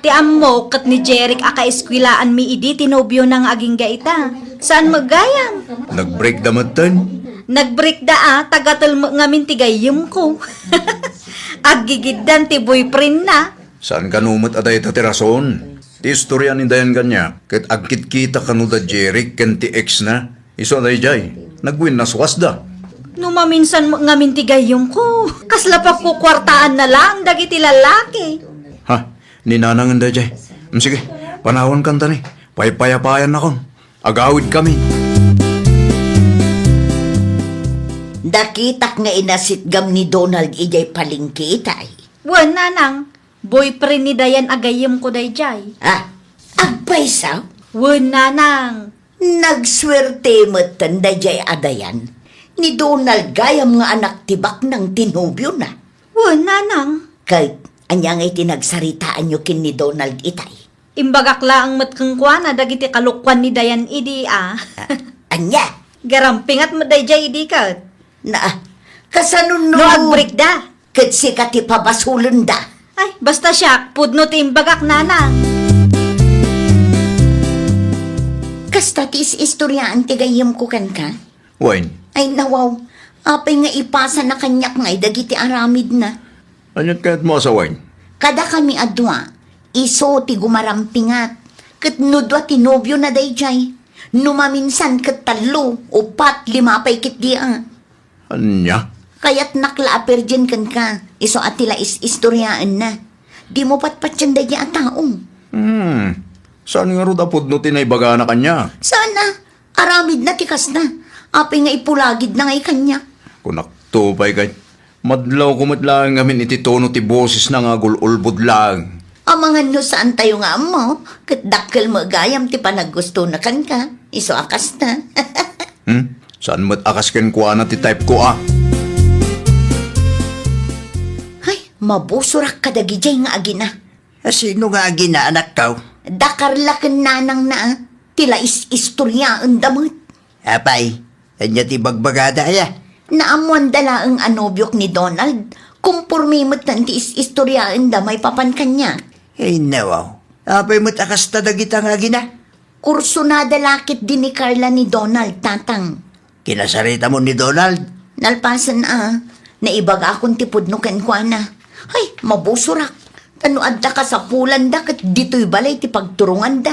Ti ammo ket ni Jeric a kaeskuelaanmi idi ti nobiona nga agingga ita. Saan met gayam? Nagbreakda metten? Nagbreakda a, tagatel met ngamin ti gayyemko. Aggigiddan ti boyfriendna. Saan kano met a dayta ti rason? Ti istorya ni Dayan kaniak, ket agkitkita kano da Jeric ken ti exna. Isu a daydiay, nagwinnaswasda. No maminsan met ngamin ti gayyemko, kasla pagkukuartaanna laeng dagiti lalaki. Ha? Ni nanangen daydiay. Mm, sige, panawankan ta ni. Paypayapayannakon. Agawidkami. Nakitak nga inasitgam ni Donald idiay palengke itay. Wen, nanang, boyfriend ni Dayan a gayyemko daydiay. Ah, agpayso? Wen, nanang. Nagsuerte metten daydiay a Dayan. Ni Donald gayam nga anak ti baknang ti nobiona. Wen, nanang. Ket ania ngay ti nagsaritaanyo ken ni Donald itay? Imbagak laeng met kenkuana dagiti kalokuan ni Dayan idi a. Ah, ania? Garampingat met daydiay idi ket. Na, kasano no? No agbreakda. Ket sika ti pabasolenda. Ay, basta siak, pudno ti imbagak, nanang. Kasta ti is-istoriaan ti gayyemko kenka? Wen. Ay, nawaw. Apay nga ipasana kaniak ngay dagiti aramidna? Aniat kayatmo a sawen? Kadakami a dua, isu ti gumarampingat. Ket no dua ti nobiona daydiay, no maminsan ket tallo, upat, lima pay ketdi a. Ania? Kayatnak la a virgin kenka, isu a ti la is-istoriaenna. Dimo patpatien daydiay a tao. Hmm. Saan ngarud a pudno ti naibagana kaniak? Saan a? Aramidna ti kasta. Apay nga ipulagidna ngay kaniak? Kunakto pay ket, madlawko met laeng ngamin iti tono ti bosesna nga agul-ulbod laeng. Amangan no saantayo nga ammo, ket dakkel met gayam ti panaggustona kenka, isu a kasta. Hmm? Saan met a kas kenkuana ti type ko a? Hay, mabusorak kadagidiay nga agina. A, sino nga agina, anakko? Da Carla ken nanangna, a. Ti la is-istoriaenda met. Apay, ania ti bagbagada, aya? Naammoanda laeng a nobiok ni Donald. Komporme metten ti is-istoriaenda maipapan kaniak. Ay, nawaw. Apay met a kasta dagita nga agina? Kursonada la ketdi ni Carla ni Donald, Tatang. Kinasaritamon ni Donald? Nalpasen a, naibagakon ti pudno kenkuana. Ay, mabusorak. Ta no adda kasapulanda ket ditoy balay ti pagturonganda.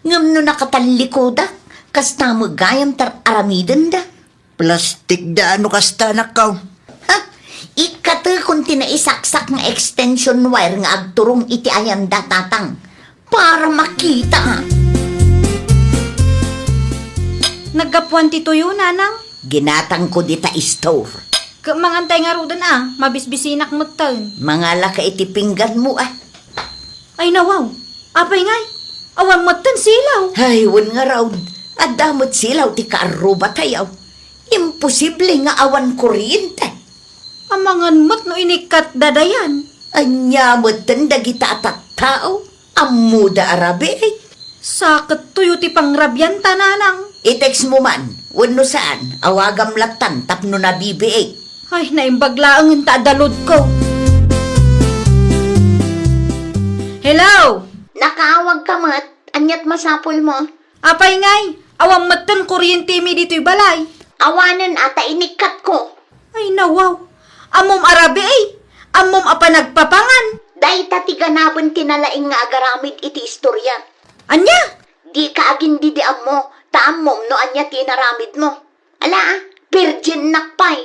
Ngem no nakatallikudak, kasta met gayam ti ar-aramidenda. Plastik da no kasta, anakko. Ha? Ikkatekon ti naisaksak nga extension wire nga agturong iti ayanda, Tatang. Para makita. Naggapuan ti tuyo, nanang? Ginatangko dita store. Ket mangantay ngaruden a, mabisbisinak metten. Mangalaka iti pingganmo a. Ay, nawaw. Apay ngay? Awan metten silaw. Ay, wen ngarud. Adda met silaw ti kaarrubatayo. Imposible nga awan kuryente. Amangan met no inikkatda Dayan. Ania metten dagita a tattao? Ammoda a rabii? Sakettoyo ti pangrabianta, nanang. I-text mo man, wenno saan, awagam lattan tapno nabibii. Ay, naimbag laeng ta adda loadko. Hello? Nakaawagka met, aniat masapulmo? Apay ngay, awan metten kuryentemi ditoy balay. Awanen a ta inikkatko. Ay, nawaw. Ammom a rabii, ammom a panagpapangan. Dayta ti ganaben ti nalaing nga agaramid iti istorya. Ania? Dika agindidi ammo, ta ammom no ania ti inaramidmo. Ala, a, virginnak pay.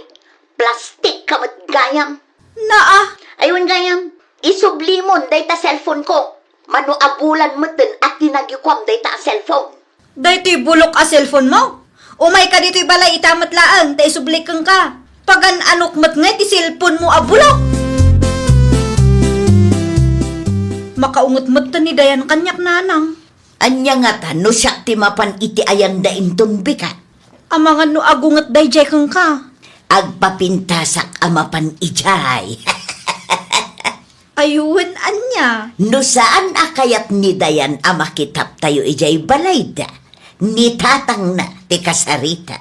Plastik ka met gayam. Naa. Ay, wen gayam, isublimon dayta cellphone ko. Mano a bulan metten a tinagikuam dayta a cellphone. Daytoy bulok a cellphone mo? Umayka ditoy balay ita met laeng ta isublik kenka. Pagan-anok met ngay ti cellphone mo a bulok. Makaunget metten ni Dayan kaniak, nanang. Ania ngata no siak ti mapan iti ayanda inton bigat? Amangan no agunget daydiay kenka. Agpapintasak a mapan idiay. Ay, wen ania? No saan a kayat ni Dayan a makitaptayo idiay balayda, ni tatangna ti kasarita.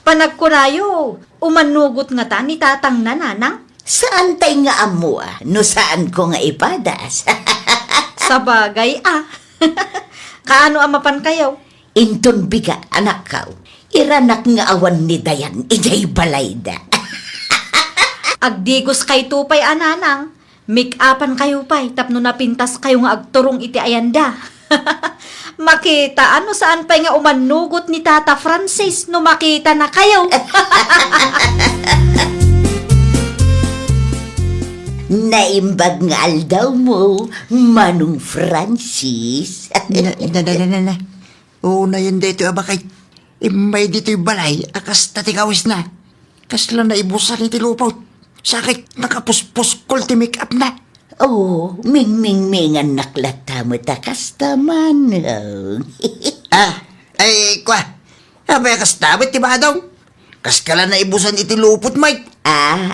Panagkunayo, umanugot ngata ni tatangna, nanang? Saan tay nga ammo, a, no saanko nga ipadas. Sabagay, a. Kaano a mapankayo? Inton bigat, anakko, iranak nga awan ni Dayan idiay balayda. Agdigoskayto pay a nanang, make-upankayo pay tapno napintaskayo nga agturong iti ayanda. Makita a no saan pay nga umannugot ni Tata Francis no makitanakayo. Naimbag nga aldawmo, Manong Francis. Na, na, na, na, na, na. Unayen daytoy a bakay. Immay ditoy balay a kasta ti kawisna. Kasla naibusan iti lupot. Sakit, nakapuspuskol ti make-upna. Oo, mingmingmingannak latta met a kasta, Manong. Ah, ay, kwa. Apay a kasta met ti badong? Kaskala naibusan iti lupot, Mike. Ah,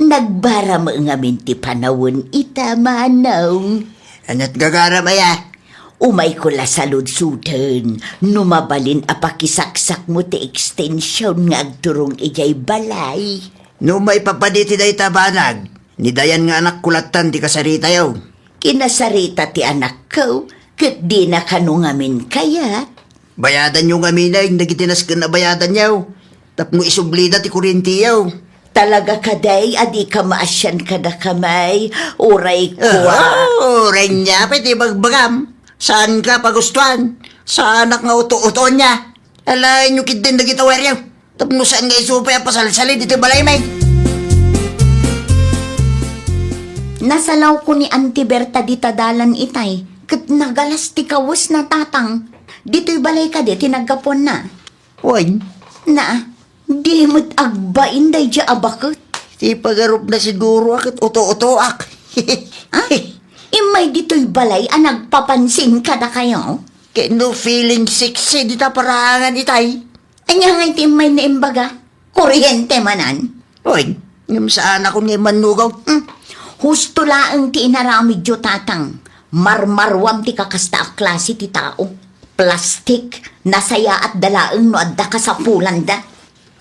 nagbaram ngamin ti panawen ita, Manong. Ania't gagaram aya? Umayko la saludsoden no mabalin a pakisaksakmo ti extension nga agturong idiay balay. No maipapadi ti dayta banag, ni Dayan nga anakko lattan ti kasaritayo. Kinasarita ti anakko, ket dina kano ngamin kayat. Bayadanyo ngamin dagiti nasken a bayadanyo. Tapno isublida ti kuryentiyo. Talaga kadi a dika maasian kadakami, uray kua. Ah, uray nia pay ti bagbagam. Saanka pagustuan. Saanak nga uto-utoenyo. Alaenyo ketdin dagiti aweryo. Tapno saan nga isu pay a pasalsalid iti balaymi. Nasalawko ni Auntie Berta dita dalan itay, ket nagalas ti kawesna, Tatang. Ditoy balay kadi ti naggapuanna? Wen. Na, di met agbain daydiay a baket. Ti pagarupna siguro a ket uto-utoak. Ah? Immay ditoy balay a nagpapansin kadakayo? Ket no feeling sexy dita paraangan itay? Ania ngay ti immay naimbaga? Kuryente manen? Wen, ngem saanakon nga immannugaw. Hmm. Husto laeng ti inaramidyo, Tatang. Marmaruam ti kakasta a klase ti tao. Plastik, nasayaatda laeng no adda kasapulanda.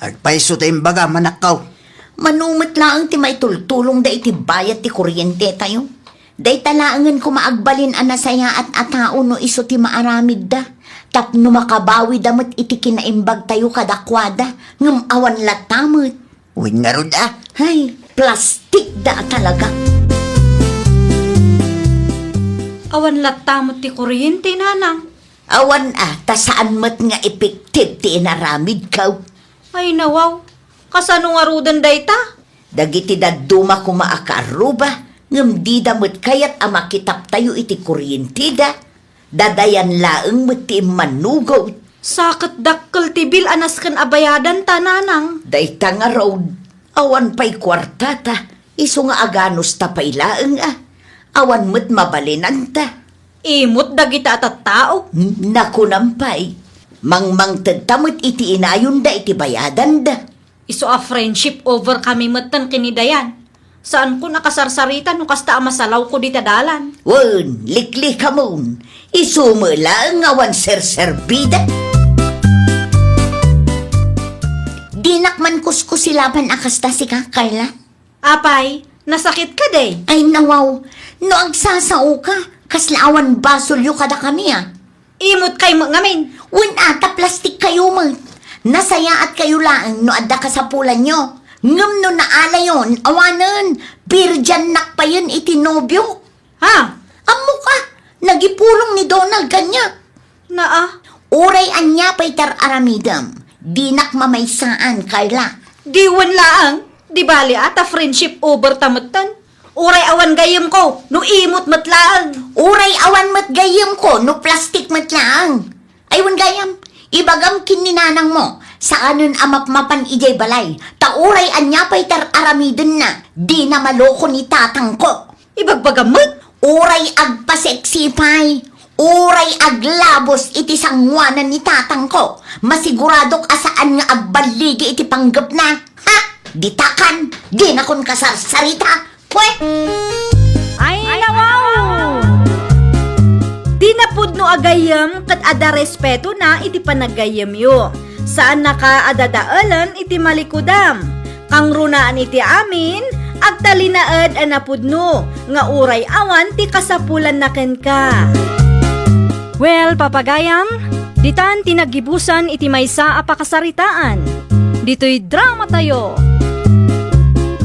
Agpayso ta imbagam, anakko. Mano met laeng ti maitultulongda iti bayad ti kuryentetayo. Dayta laengen koma agbalin a nasayaat a tao no isu ti maaramidda. Tapno makabawida met iti kinaimbagtayo kadakuada, ngem awan latta met. Wen ngarud a. Hay, plastikda a talaga. Awan latta met ti kuryente, Nanang. Awan a, ta saan met nga epektibo ti inaramidko. Ay, nawaw. Kasano ngaruden dayta? Dagiti dadduma koma a kaarruba, ngem dida met kayat a makitaptayo iti kuryenteda. Dadayan laeng met ti immannugaw. Sa ket dakkel ti bill a nasken a bayadanta, Nanang. Dayta ngarud, awan pay kuartata, isu nga aganusta pay laeng a. Awan met mabalinanta. Imot dagita a tattao. N-, nakunam pay. Mangmangtedta met iti inayonda iti bayadanda. Isu a friendship over kami metten ken ni Dayan. Saankon a kasarsarita no kasta a masalawko dita dalan. Wen, liklikamon. Isu met laeng nga awan serserbida. Dinak man kuskusilaban a kasta sika, Carla. Apay, nasakit kadi? Ay, nawaw. No agsasaoka, kasla awan basolyo kadakami a. Imot kay met ngamin. Wen a, ta plastikkayo met. Nasayaatkayo laeng no adda kasapulanyo. Ngem no naalayon, awanen, birdiannak payen iti nobiok. Ha? Ammok a, nagipulong ni Donald kaniak. Naa. Uray ania pay ti ar-aramidem, dinak mamaysaan, Carla. Di wen laeng, di bali a ta friendship over ta metten. Uray awan gayyemko, no imot met laeng. Uray awan met gayyemko, no plastik met laeng. Ay, wen gayyem, ibagam ken ni nanangmo, saanen a mapmapan idiay balay, ta uray ania pay ti ar-aramidenna, dina maloko ni tatangko. Ibagbagam met? Uray agpaseksi pay, uray aglabos iti sangoanan ni tatangko, masiguradok a saan nga agballigi iti panggepna. Ha? Ditakan, dinakon kasarsarita. Pwe! Ay, nawaw! Dina pudno a gayyem ket adda respetona iti panaggayyemyo. Saannaka a dadaelen iti malikudam. Kangrunaan iti amin, agtalinaed a napudno nga uray awan ti kasapulanna kenka. Well, papagayam, ditan ti naggibusan iti maysa a pakasaritaan. Ditoy dramatayo.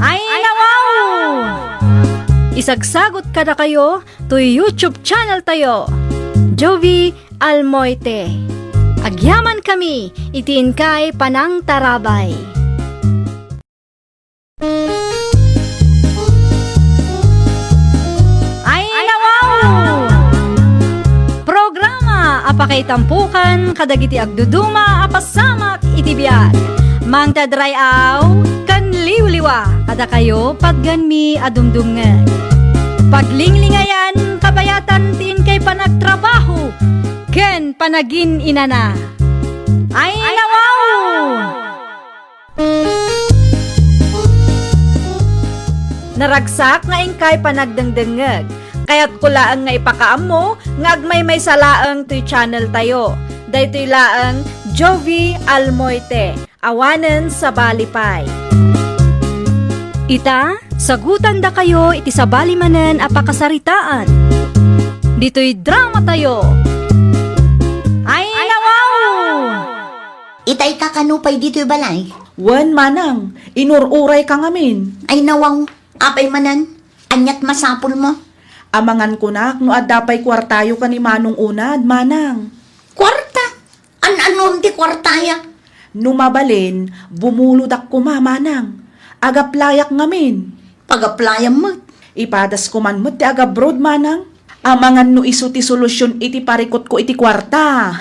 Ay, nawaw! Isagsagot kadakayo toy YouTube channel tayo, Jovie Almoite. Agyamankami iti inkay panangtarabay. Ay, nawaw! Programa a pakaitampukan kadagiti agduduma a pasamak iti biag. Mangted ray-aw ken liwliwa kadakayo patgenmi a dumdumngeg. Paglinglingayan, kabayatan ti inkay panagtrabaho ken panagin-inana. Ay, nawaw! Naragsak nga inkay panagdengdengngeg. Kayatko laeng nga ipakaammo nga agmaymaysa laeng toy channel tayo. Daytoy laeng Jovie Almoite, awanen sabali pay. Ita, sagutandakayo iti sabali manen a pakasaritaan. Ditoy dramatayo. Ay, nawaw! Itay ka kano pay ditoy balay? Wen, manang, inur-uray ka ngamin. Ay, nawaw, apay manen? Aniat masapulmo? Amangan kunak no adda pay kuartayo ken ni Manong Unad, manang. Kuarta? An-anom ti kuartaya? No mabalin, bumulodak koma, manang. Agaplayak ngamin. Pagaplayam met. Ipadas ko man met ti agabroad, manang. Amangan no isu ti solusion iti parikutko iti kuarta.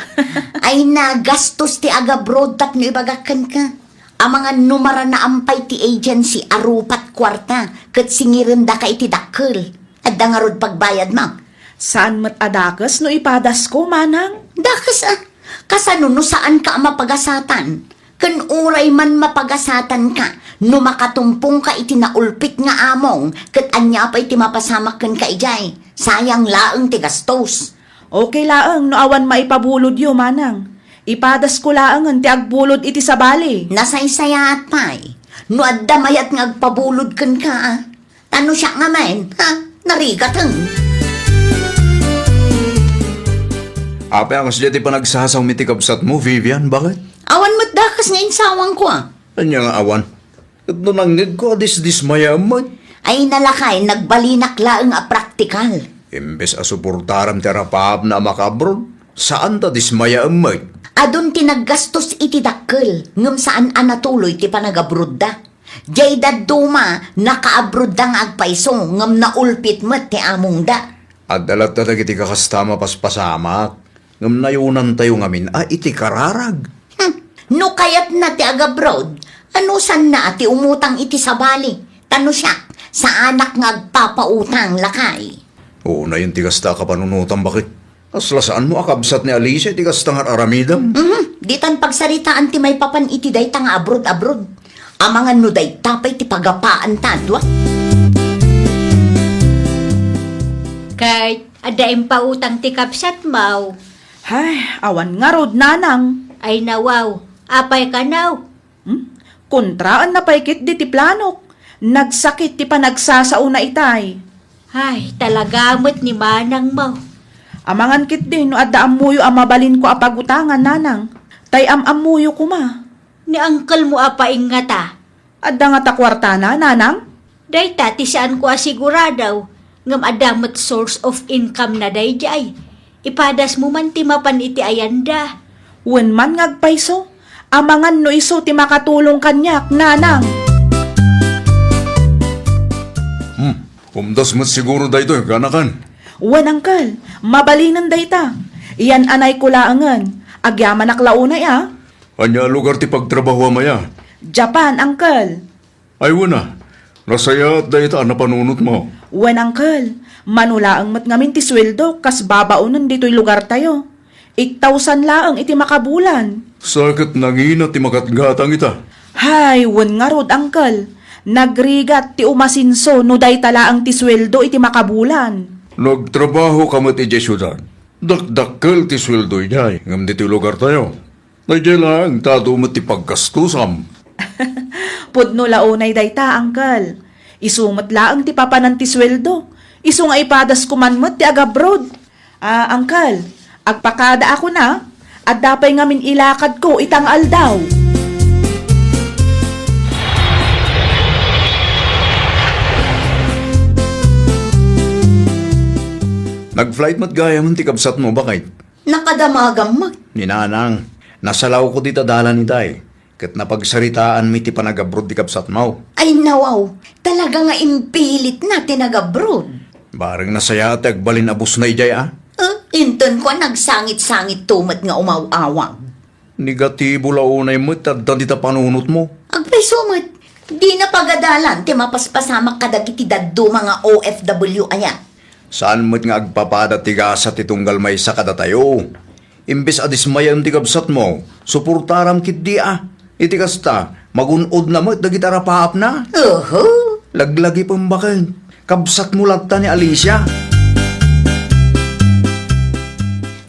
Ay, nagastos ti agabroad tapno ibagak kenka. Amangan no maranaam pay ti agency a rupat kuarta ket singirendaka iti dakkel. Adda ngarud pagbayadmo? Saan met a dakes no ipadasko, manang? Dakes a. Kasano no saanka a mapagasatan? Ken uray man mapagasatanka, no makatumpongka iti naulpit nga among, ket ania pay ti mapasamak kenka idiay? Sayang laeng ti gastos. Okay laeng no awan maipabulodyo, manang. Ipadasko laengen ti agbulod iti sabali. Nasaysayaat pay. No adda mayat nga agpabulod kenka, a. Ta no siak ngamin, ha? Narigaten. Apay a kasdiay ti panagsasaom iti kabsatmo, Vivian? Baket? Awan met dakes nga insawangko, a. Ania nga awan? Ket no nangngegko a disdismayaem met? Ay, nalakay, nagbalinak laeng a praktikal. Imbes a suportaram ti arapaapna a makaabroad, saan ta dismayaem met? Adun ti naggastos iti dakkel, ngem saan a natuloy ti panagabroadda. Diay dadduma, nakaabroadda nga agpayso, ngem naulpit met ti amongda. Adda latta dagiti kakasta a mapaspasamak, ngem nayonantayo ngamin a iti kararag. Hmm, no kayatna ti agabroad, anusanna a ti umutang iti sabali? Ta no siak, saanak nga agpapautang, lakay. Unayen ti kasta a kapanunotam, baket. Kasla saanmo a kabsat ni Alicia iti kasta nga ar-aramidem? Mhm, ditan pagsaritaan ti maipapan iti dayta nga abroad-abroad. Amangan no dayta pay ti pagapaanta, dua? Kay, adda impautang ti kabsatmo. Hay, awan ngarud, nanang. Ay, nawaw. Apay kanaw? Hmm? Kontraenna pay ketdi ti planok. Nagsakit ti panagsasaona itay. Ay, talaga met ni manangmo. Amangan ketdi no adda ammoyo a mabalinko a pagutangan, nanang. Tay am-ammoyo koma. Ni angkelmo a paingngata. Adda ngata kuartana, nanang? Dayta ti saanko a sigurado, ngem adda met source of income na daydiay. Ipadasmo man ti mapan iti ayanda. Wen man nga agpayso, amangan no isu ti makatulong kaniak, nanang. Hmm, umdas met siguro daytoy, kanakan? Wen, angkel, mabalinen dayta. Iyan-anayko laengen. Agyamanak la unay, a. Ania a lugar ti pagtrabahoam aya? Japan, angkel. Ay, wen a, nasayaat dayta a napanunotmo. Wen, angkel, mano laeng met ngamin ti sueldo kas babaonen ditoy lugartayo. Eight thousand laeng iti makabulan. Sa ket nangina ti makatgatang ita? Hay, wen ngarud, angkel. Nagrigat ti umasenso no dayta laeng ti sueldo iti makabulan. Nagtrabahoka met idiay siudad. Dakdakkel ti sueldo idiay, ngem ditoy lugartayo, daydiay laeng ta adu met ti paggastusam. Pudno la unay dayta, Uncle. Isu met laeng ti papanan ti sueldo. Isu nga ipadasko man met ti agabroad. Ah, Uncle, agpakadaakon a. Adda pay ngamin ilakadko ita nga aldaw. Nag-flight met gayam ti kabsatmo, baket? Nakadamagam met. Ni Nanang, nasalawko dita dalan itay. Ket napagsaritaanmi ti panagabroad ti kabsatmo. Ay, nawaw, talaga nga impilitna ti nagabroad. Bareng nasayaat ti agbalin a busna idiay a? Eh, inton kua, nagsangit-sangitto met nga umaw-awag. Negatibo la unay met ti adda dita panunotmo. Agpayso met, dina pagadalan ti mapaspasamak kadagiti dadduma nga O F W aya. Saan met nga agpapada ti gasa ti tunggal maysa kadatayo. Imbes a dismayaem ti kabsatmo, suportaram ketdi a. Iti kasta, magun-odna met dagiti arapaapna. Uhu. Laglagipem baket. Kabsatmo latta ni Alicia.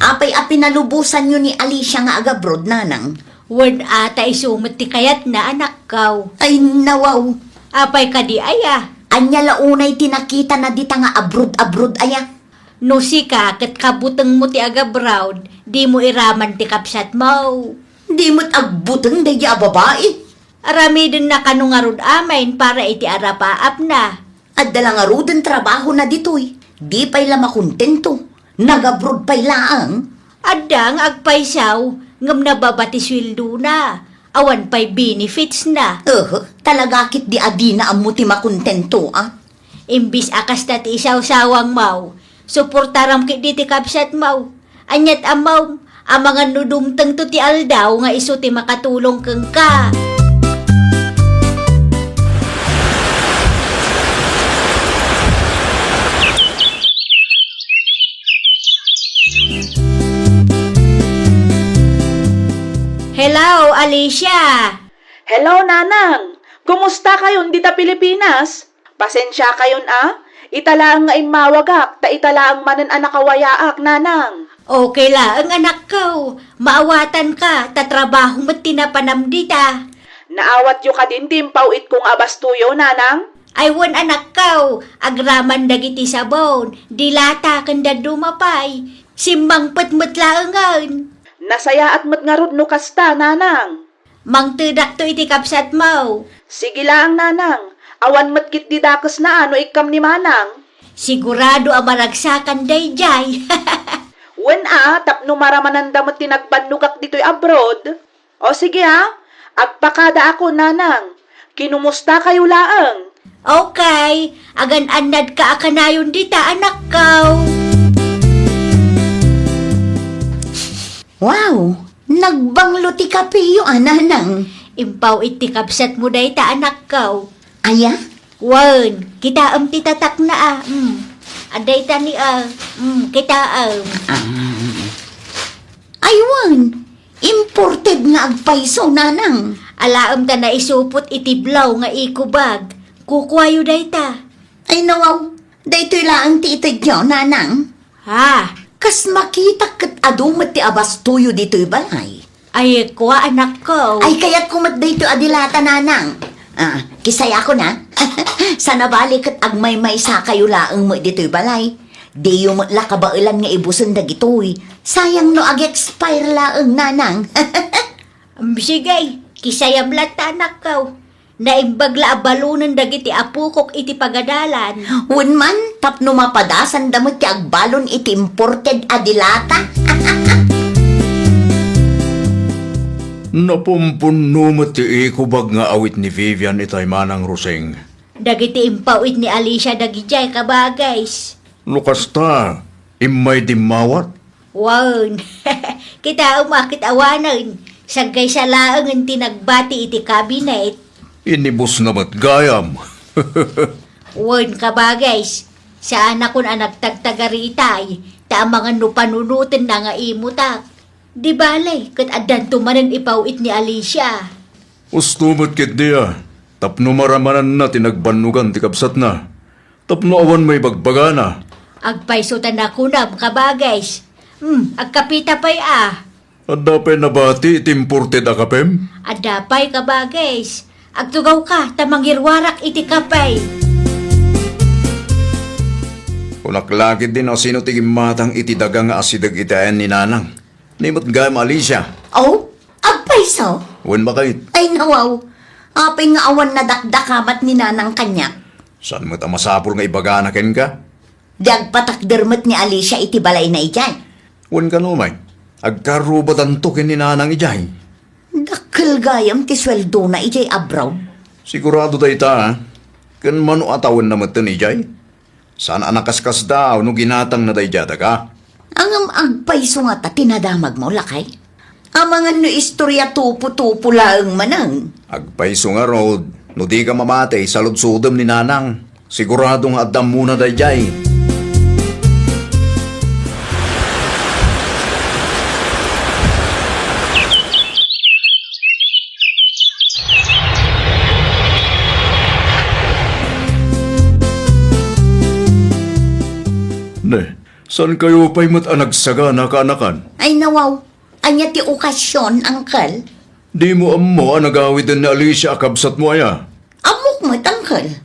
Apay a pinalubosanyo ni Alicia nga agabroad, Nanang? Wen a, ta isu met ti kayatna, anakko. Ay, nawaw. Apay kadi aya? Ania la unay ti nakitana dita nga abroad-abroad aya? No sika ket kabutengmo ti agabroad, dimo iraman ti kabsatmo. Di met agbuteng daydi a babai. Aramidenna kano ngarud amin para iti arapaapna. Adda la ngaruden trabahona ditoy. Di pay la makontento. Nagabroad pay laeng. Adda nga agpayso, ngem nababa ti sueldona. Awan pay benefits na. Eh, talaga ketdi a dina ammo ti makontento, a? Imbes a kasta ti isawsawangmo, suportaram ketdi ti kabsatmo. Aniat ammom, amangan no dumtengto ti aldaw nga isu ti makatulong kenka. Hello, Alicia! Hello, Nanang! Kumusta kayon dita Pilipinas? Pasensiakayon a, ita laeng nga immawagak, ta ita laeng manen a nakawayaak, Nanang. Okay laeng, anakko. Maawatanka, ta trabaho met ti napanam dita. Naawatyo kadin ti impaw-itko nga abastoyo, Nanang? Ay wen, anakko, agraman dagiti sabon, dilata ken dadduma pay. Simmangpet met laengen. Nasayaat met ngarud no kasta, Nanang. Mangtedakto iti kabsatmo. Sige laeng, Nanang. Awan met ketdi dakesna a no ikkam ni Manang. Sigurado a maragsakan daydiay. Wen a, tapno maramananda met ti nagbannogak ditoy abroad. O sige a, agpakadaakon, Nanang. Kinumustakayo laeng? Okay, agan-annadka a kanayon dita, anakko. Wow! Nagbanglo ti kapeyo a, Nanang. Impaw-it ti kabsatmo dayta, anakko. Aya? Wen, kitaem ti tatakna a. Mm. Adda ita ni a. Mm, kitaem. Ah. Ay, wen, imported nga agpayso, Nanang. Alaem ta naisupot iti blow nga eco bag. Kukuayo dayta. Ay, nawaw, daytoy laeng ti itedyo, Nanang. Ha? Kas makitak ket adu met ti abastoyo ditoy balay. Ay, kua, anakko. Ay, kayatko met daytoy a dilata, Nanang. Ah, kisayakon a. Sana bali ket agmaymaysakayo laeng met ditoy balay. Diyo met la kabaelan nga ibusen dagitoy. Sayang no ag-expire laeng, Nanang. Em, sige, kisayam latta, anakko. Naimbag la a balonen dagiti apokok iti pagadalan. Wen man, tapno mapadasanda met ti agbalon iti imported a dilata. Napumpunno met ti eco bag nga awit ni Vivian itay, Manang Rosing. Dagiti impaw-it ni Alicia dagidiay, kabagays. No kasta, immay dimmawat? Wen, kitaem a ket awanen, sagkaysa laengen ti nagbati iti cabinet. Inibusna met gayam. Wen, kabagays, saanakon a nagtagtagari itay, ta amangan no panunotenna nga imutak. Di bale, ket addanto manen ipaw-it ni Alicia. Usto met ketdi a, tapno maramananna ti nagbannogan ti kabsatna. Tapno awan maibagbagana. Agpayso ta nakunam, kabagays. Hmm, agkapita pay a. Adda pay nabati iti imported a kapem? Adda pay, kabagis. Agtugawka ta mangiruarak iti kape. Kunak la ketdi no asino ti gimmatang iti daga nga asideg iti ayan ni Nanang. Ni met gayam, Alicia. Oh, agpayso? Wen, baket. Ay, nawaw. Apay nga awan nadakdakamat ni Nanang kaniak? Saan met a masapul nga ibagana kenka? Di agpatakder met ni Alicia iti balayna idiay? Wen kano met, agkarrubatanto ken ni Nanang idiay. Dakkel gayam ti sueldona idiay abroad. Sigurado dayta, a. Ken mano a tawenna metten idiay? Saan a nakaskasdaaw no ginatangna daydiay a daga? Ngem agpayso ngata ti nadamagmo, lakay? Amangan no istorya tupo-tupo laeng manen. Agpayso ngarud, no dika mamati, saludsodem ni Nanang. Sigurado nga adda ammona daydiay. Ne, saan kayo pay met a nagsagana, kaanakan? Ay, nawaw. Ania ti okasion, Uncle? Dimo ammo a nagawiden ni Alicia a kabsatmo aya? Ammok met, Uncle.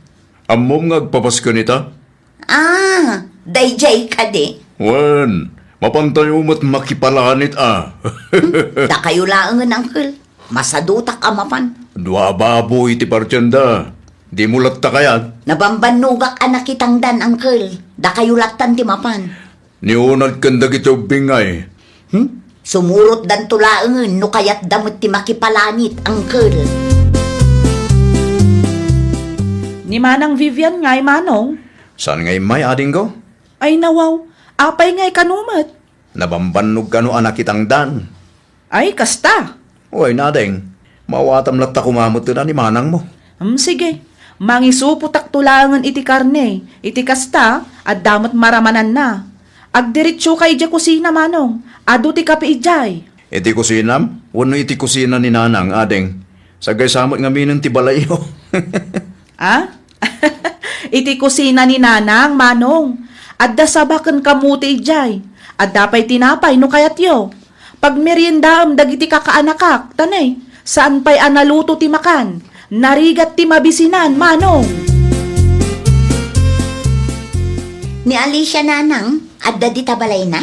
Ammom nga agpabasken ita? Ah, daydiay kadi. Wen, mapantayo met makipalanit a. Dakayo laengen, Uncle. Masadutak a mapan. Dua a baboy ti partienda. Dimo latta kayat? Nabambannogak a nakitangdan, Uncle. Dakayo lattan ti mapan. Ni Unad ken dagiti ubbingay. Hmm? Sumurotdanto laengen no kayatda met ti makipalanit, Uncle. Ni Manang Vivian ngay, Manong? Saan nga immay, adingko? Ay, nawaw. Apay ngay kano met? Nabambannog kano a nakitangdan? Ay, kasta. Uy, nadeng, maawatam latta koma met ni manangmo. Hmm, sige. Mangisupotakto laengen iti karne. Iti kasta, adda met maramananna. Agdiretsoka idiay kusina, Manong. Adu ti kape idiay. Iti kusinam? Wenno iti kusina ni Nanang, ading? Sagaysa met ngaminen ti balayyo. Ah? Iti kusina ni Nanang, Manong. Adda saba ken kamote idiay. Adda pay tinapay no kayatyo. Pagmeriendaem dagiti kakaanakak, ta ne, saan pay a naluto ti makan. Narigat ti mabisinan, Manong. Ni Alicia, Nanang, adda dita balayna?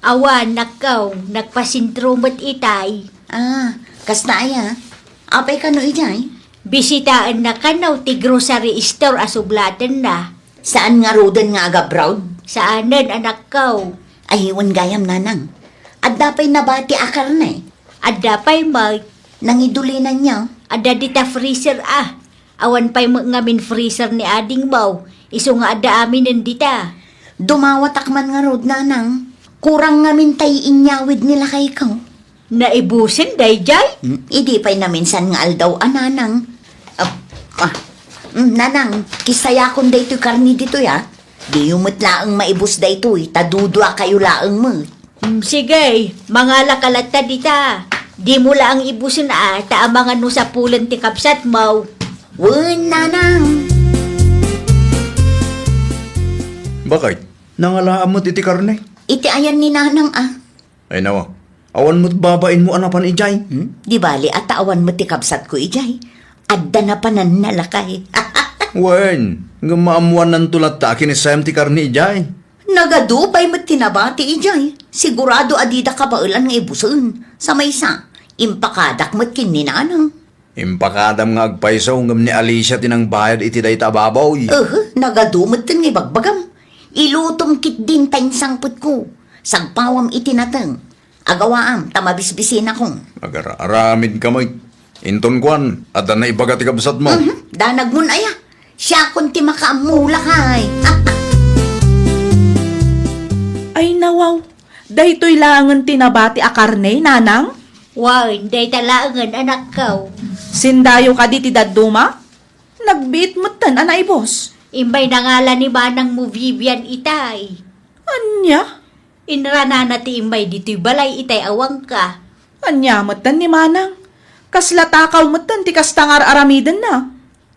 Awan, nakkaw, nagpasentro met itay. Ah, kasta aya? Apay kano idiay? Bisitaenna kano ti grocery store a sublatenna. Saan ngaruden nga agabroad? Saanen, anakko. Ay, wen gayam, Nanang. Adda pay nabati a karne? Adda pay met. Nangidulinanyo? Adda dita freezer a. Awan pay met ngamin freezer ni adingmo. Isu nga adda aminen dita. Dumawatak man ngarud, Nanang. Kurang ngamin tay inyawid ni lakayko. Naibusen daydiay? Hmm, idi pay naminsan nga aldaw a, Nanang. Ah, ah, hmm, Nanang, kisayakon daytoy karne ditoy, ah. Diyo met laeng maibus daytoy, ta duduakayo laeng met. Hmm, sige, mangalaka latta dita. Dimo laeng ibusen, ah, ta amangan no sapulen ti kabsatmo. Wen, Nanang. Bakit? Nangalaam met iti karne? Iti ayan ni Nanang, ah. Ay, nawa. Awan met babainmo a napan idiay? Hmm? Di bali, a ta awan met ti kabsatko idiay. Adda napananna, lakay. Wen, ngem maammuannanto latta a kinissayam ti karne idiay. Nagadu pay met ti nabati idiay. Sigurado a dida kabaelan nga ibusen. Sa maysa, impakadak met ken ni Nanang. Impakadam nga agpayso ngem ni Alicia ti nangbayad iti dayta a baboy. Uhu, nagadu metten nga ibagbagam. Ilutom ketdin ta insangpetko. Sagpawam iti nateng. Agawaam ta mabisbisinakon. Agar-aramidka met. Inton kuan, adda naibaga ti kabsatmo. Mhm, danagmon aya. Siakon ti makaammo, lakay. Ay, nawaw. Daytoy laengen ti nabati a karne, Nanang? Wen, dayta laengen, anakko. Sindayo kadi ti dadduma? Nagbiit metten a naibus. Imbay nangala ni manangmo Vivian itay. Ania? Inranana ti immay ditoy balay itay awanka. Ania metten ni manang? Kasla takaw metten ti kasta nga ar-aramidenna.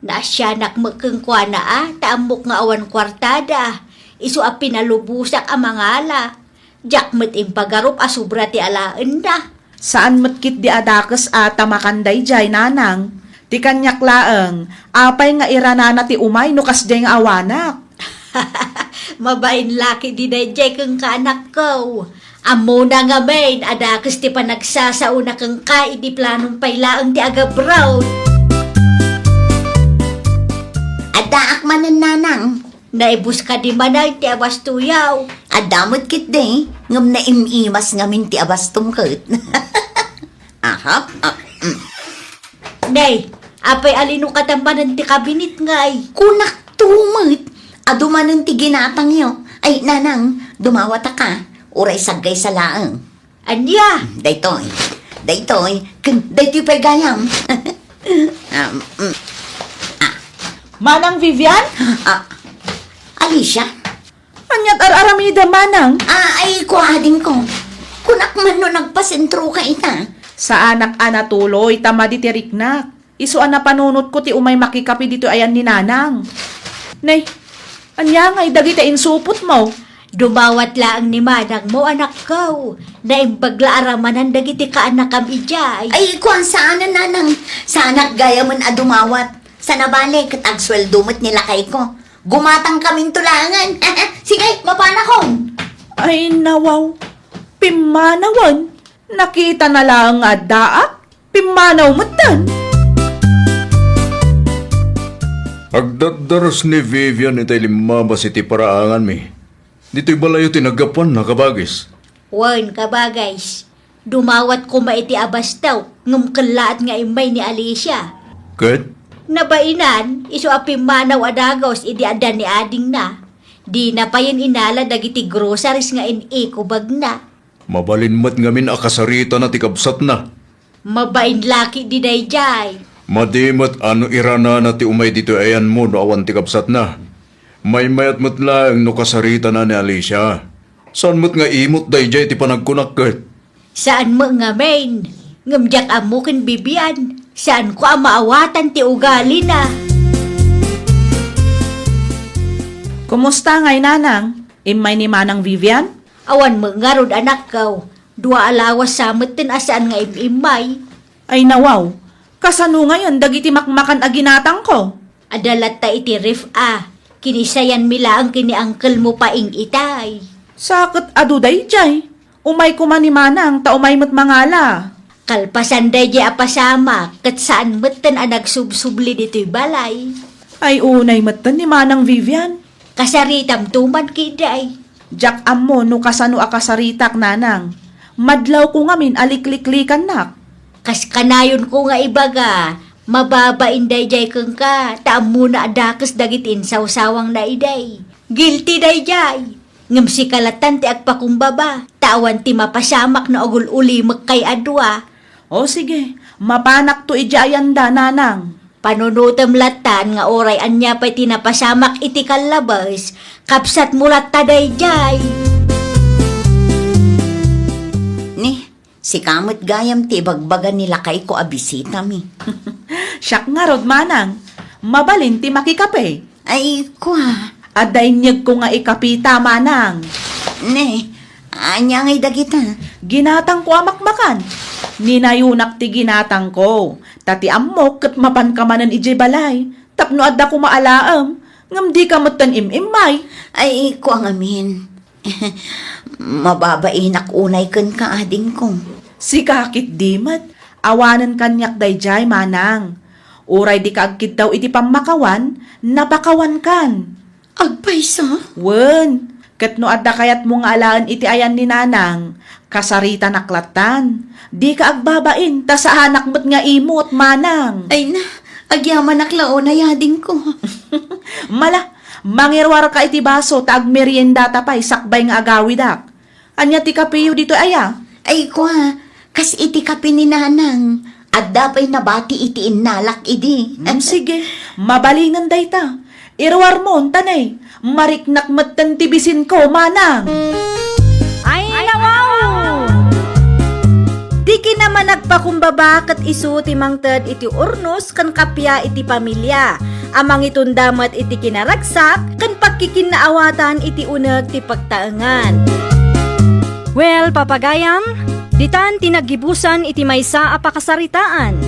Naasianak met kenkuana a, ta ammok nga awan kuartada. Isu a pinalubosak a mangala. Diak met impagarup a sobra ti alaenda. Saan met ketdi a dakes a tamakan daydiay, nanang. Ti kaniak laeng, apay nga iranana ti umay no kasdiay nga awanak? Mabain la ketdi daydiay kenka, anakko. Ammona ngamin a dakes ti panagsasaona kenka idi planom pay laeng ti agabroad. Addaak manen, nanang. Naibus kadi manen ti abastoyaw? Adda met ketdi, ngem naim-imas ngamin ti abastom ket. Aha. Ah, mm. Nay, apay a linukatan manen ti kabinet ngay? Kunak to met. Adu manen ti ginatangyo. Ay, nanang, dumawataka. Uray saggaysa laeng. Ania? Daytoy. Daytoy. Ken daytoy pay gayam. Ah, mm. Ah. Manang Vivian? Ah, Alicia? Ania't ar-aramidem, manang? Ah, ay, kua, adingko. Kunak man no nagpasentroka ita. Saanak a natuloy, ta madi ti riknak. Isu a napanunotko ti umay makikape ditoy ayan ni nanang. Nay, ania ngay dagiti insupotmo? Dumawat laeng ni manangmo, anakko. Naimbag la a ramanan dagiti kaanakam idiay. Ay, kuan, saanen, nanang. Saanak gayamen a dumawat. Sana bale, ket agsueldo met ni lakayko. Gumatangkaminto laengen. Sige, mapanakon. Ay, nawaw. Pimmanawen. Nakitana laeng nga addaak. Pimmanaw metten. Agdaddares ni Vivian itay limmabas iti paraanganmi. Ditoy balayyo ti naggapuanna, kabagis. Wen, kabagis. Dumawat koma iti abastaw, ngem kellaat nga immay ni Alicia. Ket? Nabainan, isu a pimmanaw a dagus idi adda ni adingna. Dina payen inala dagiti groceries nga in-eco bagna. Mabalin met ngamin a kasaritana ti kabsatna. Mabain la ketdi daydiay. Madi met a no iranana ti umay ditoy ayanmo no awan ti kabsatna. Maymayat met laeng no kasaritana ni Alicia. Saan met nga imot daydiay ti panagkunak ket? Saan met ngamin. Ngem diak ammo ken Vivian. Saanko a maawatan ti ugalina. Kumusta ngay, nanang? Immay ni Manang Vivian? Awan met ngarud, anakko. Dua a lawas sa metten a saan nga im-immay. Ay nawaw, kasano ngayen dagiti makmakan a ginatangko? Adda latta iti ref a. Kinisayanmi laeng ken ni uncle-mo Paing itay. Sa ket adu daydiay. Umay koma ni Manang ta umay met mangala. Kalpasan daydiay a pasamak, ket saan metten a nagsubsubli ditoy balay. Ay unay metten ni Manang Vivian. Kasaritamto man ketdi. Diak ammo no kasano a kasaritak, nanang. Madlawko ngamin a likliklikannak. Kas kanayonko nga ibaga, mababain daydiay kenka, ta ammona a dakes dagiti insawsawangna idi. Guilty daydiay. Ngem sika lattan ti agpakumbaba, ta awan ti mapasamak no agul-ulimekkay a dua. O sige, mapanakto idiay ayanda, nanang. Panunotem lattan nga uray ania pay ti napasamak iti kallabes, kabsatmo latta daydiay. Ni, sika met gayam ti ibagbaga ni lakayko a bisitami. Siak ngarud, manang. Mabalin ti makikape. Ay, kua. Adda inyegko nga ikapita, manang. Ne, ania ngay dagita? Ginatangko a makmakan. Ninayonak ti ginatangko. Ta ti ammok ket mapanka manen idiay balay. Tapno adda koma alaem, ngem dika metten im-immay. Ay, kua ngamin. Mababainak unay kenka, adingko. Sika ketdi met, awanen kaniak daydiay, manang. Uray dika agkiddaw iti pammakawan, napakawankan. Agpayso? Wen, ket no adda kayatmo nga alaen iti ayan ni nanang, kasaritanak lattan. Dika agbabain, ta saanak met nga imot, manang. Ay na, agyamanak la unay, adingko. Mala, mangiruarka iti baso ta agmeriendata pay sakbay nga agawidak. Ania ti kapeyo ditoy aya? Ay, kua, kas iti kape ni nanang, adda pay nabati iti innalak idi. Mm, sige, mabalinen dayta. Iruarmon, ta ne, mariknak metten ti bisinko, manang. Ay, nawaw! Ti kinamanagpakumbaba ket isu ti mangted iti urnos ken kappia iti pamilia, a mangitunda met iti kinaragsak ken pagkikinnaawatan iti uneg ti pagtaengan. Well, papagayam, Ditan ti naggibusan iti maysa a pakasaritaan.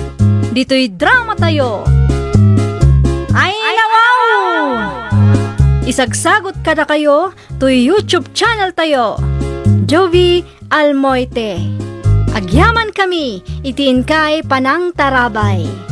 Ditoy dramatayo. Ay, nawaw! Isagsagot kadakayo toy YouTube channel tayo, Jovie Almoite. Agyamankami iti inkay panangtarabay.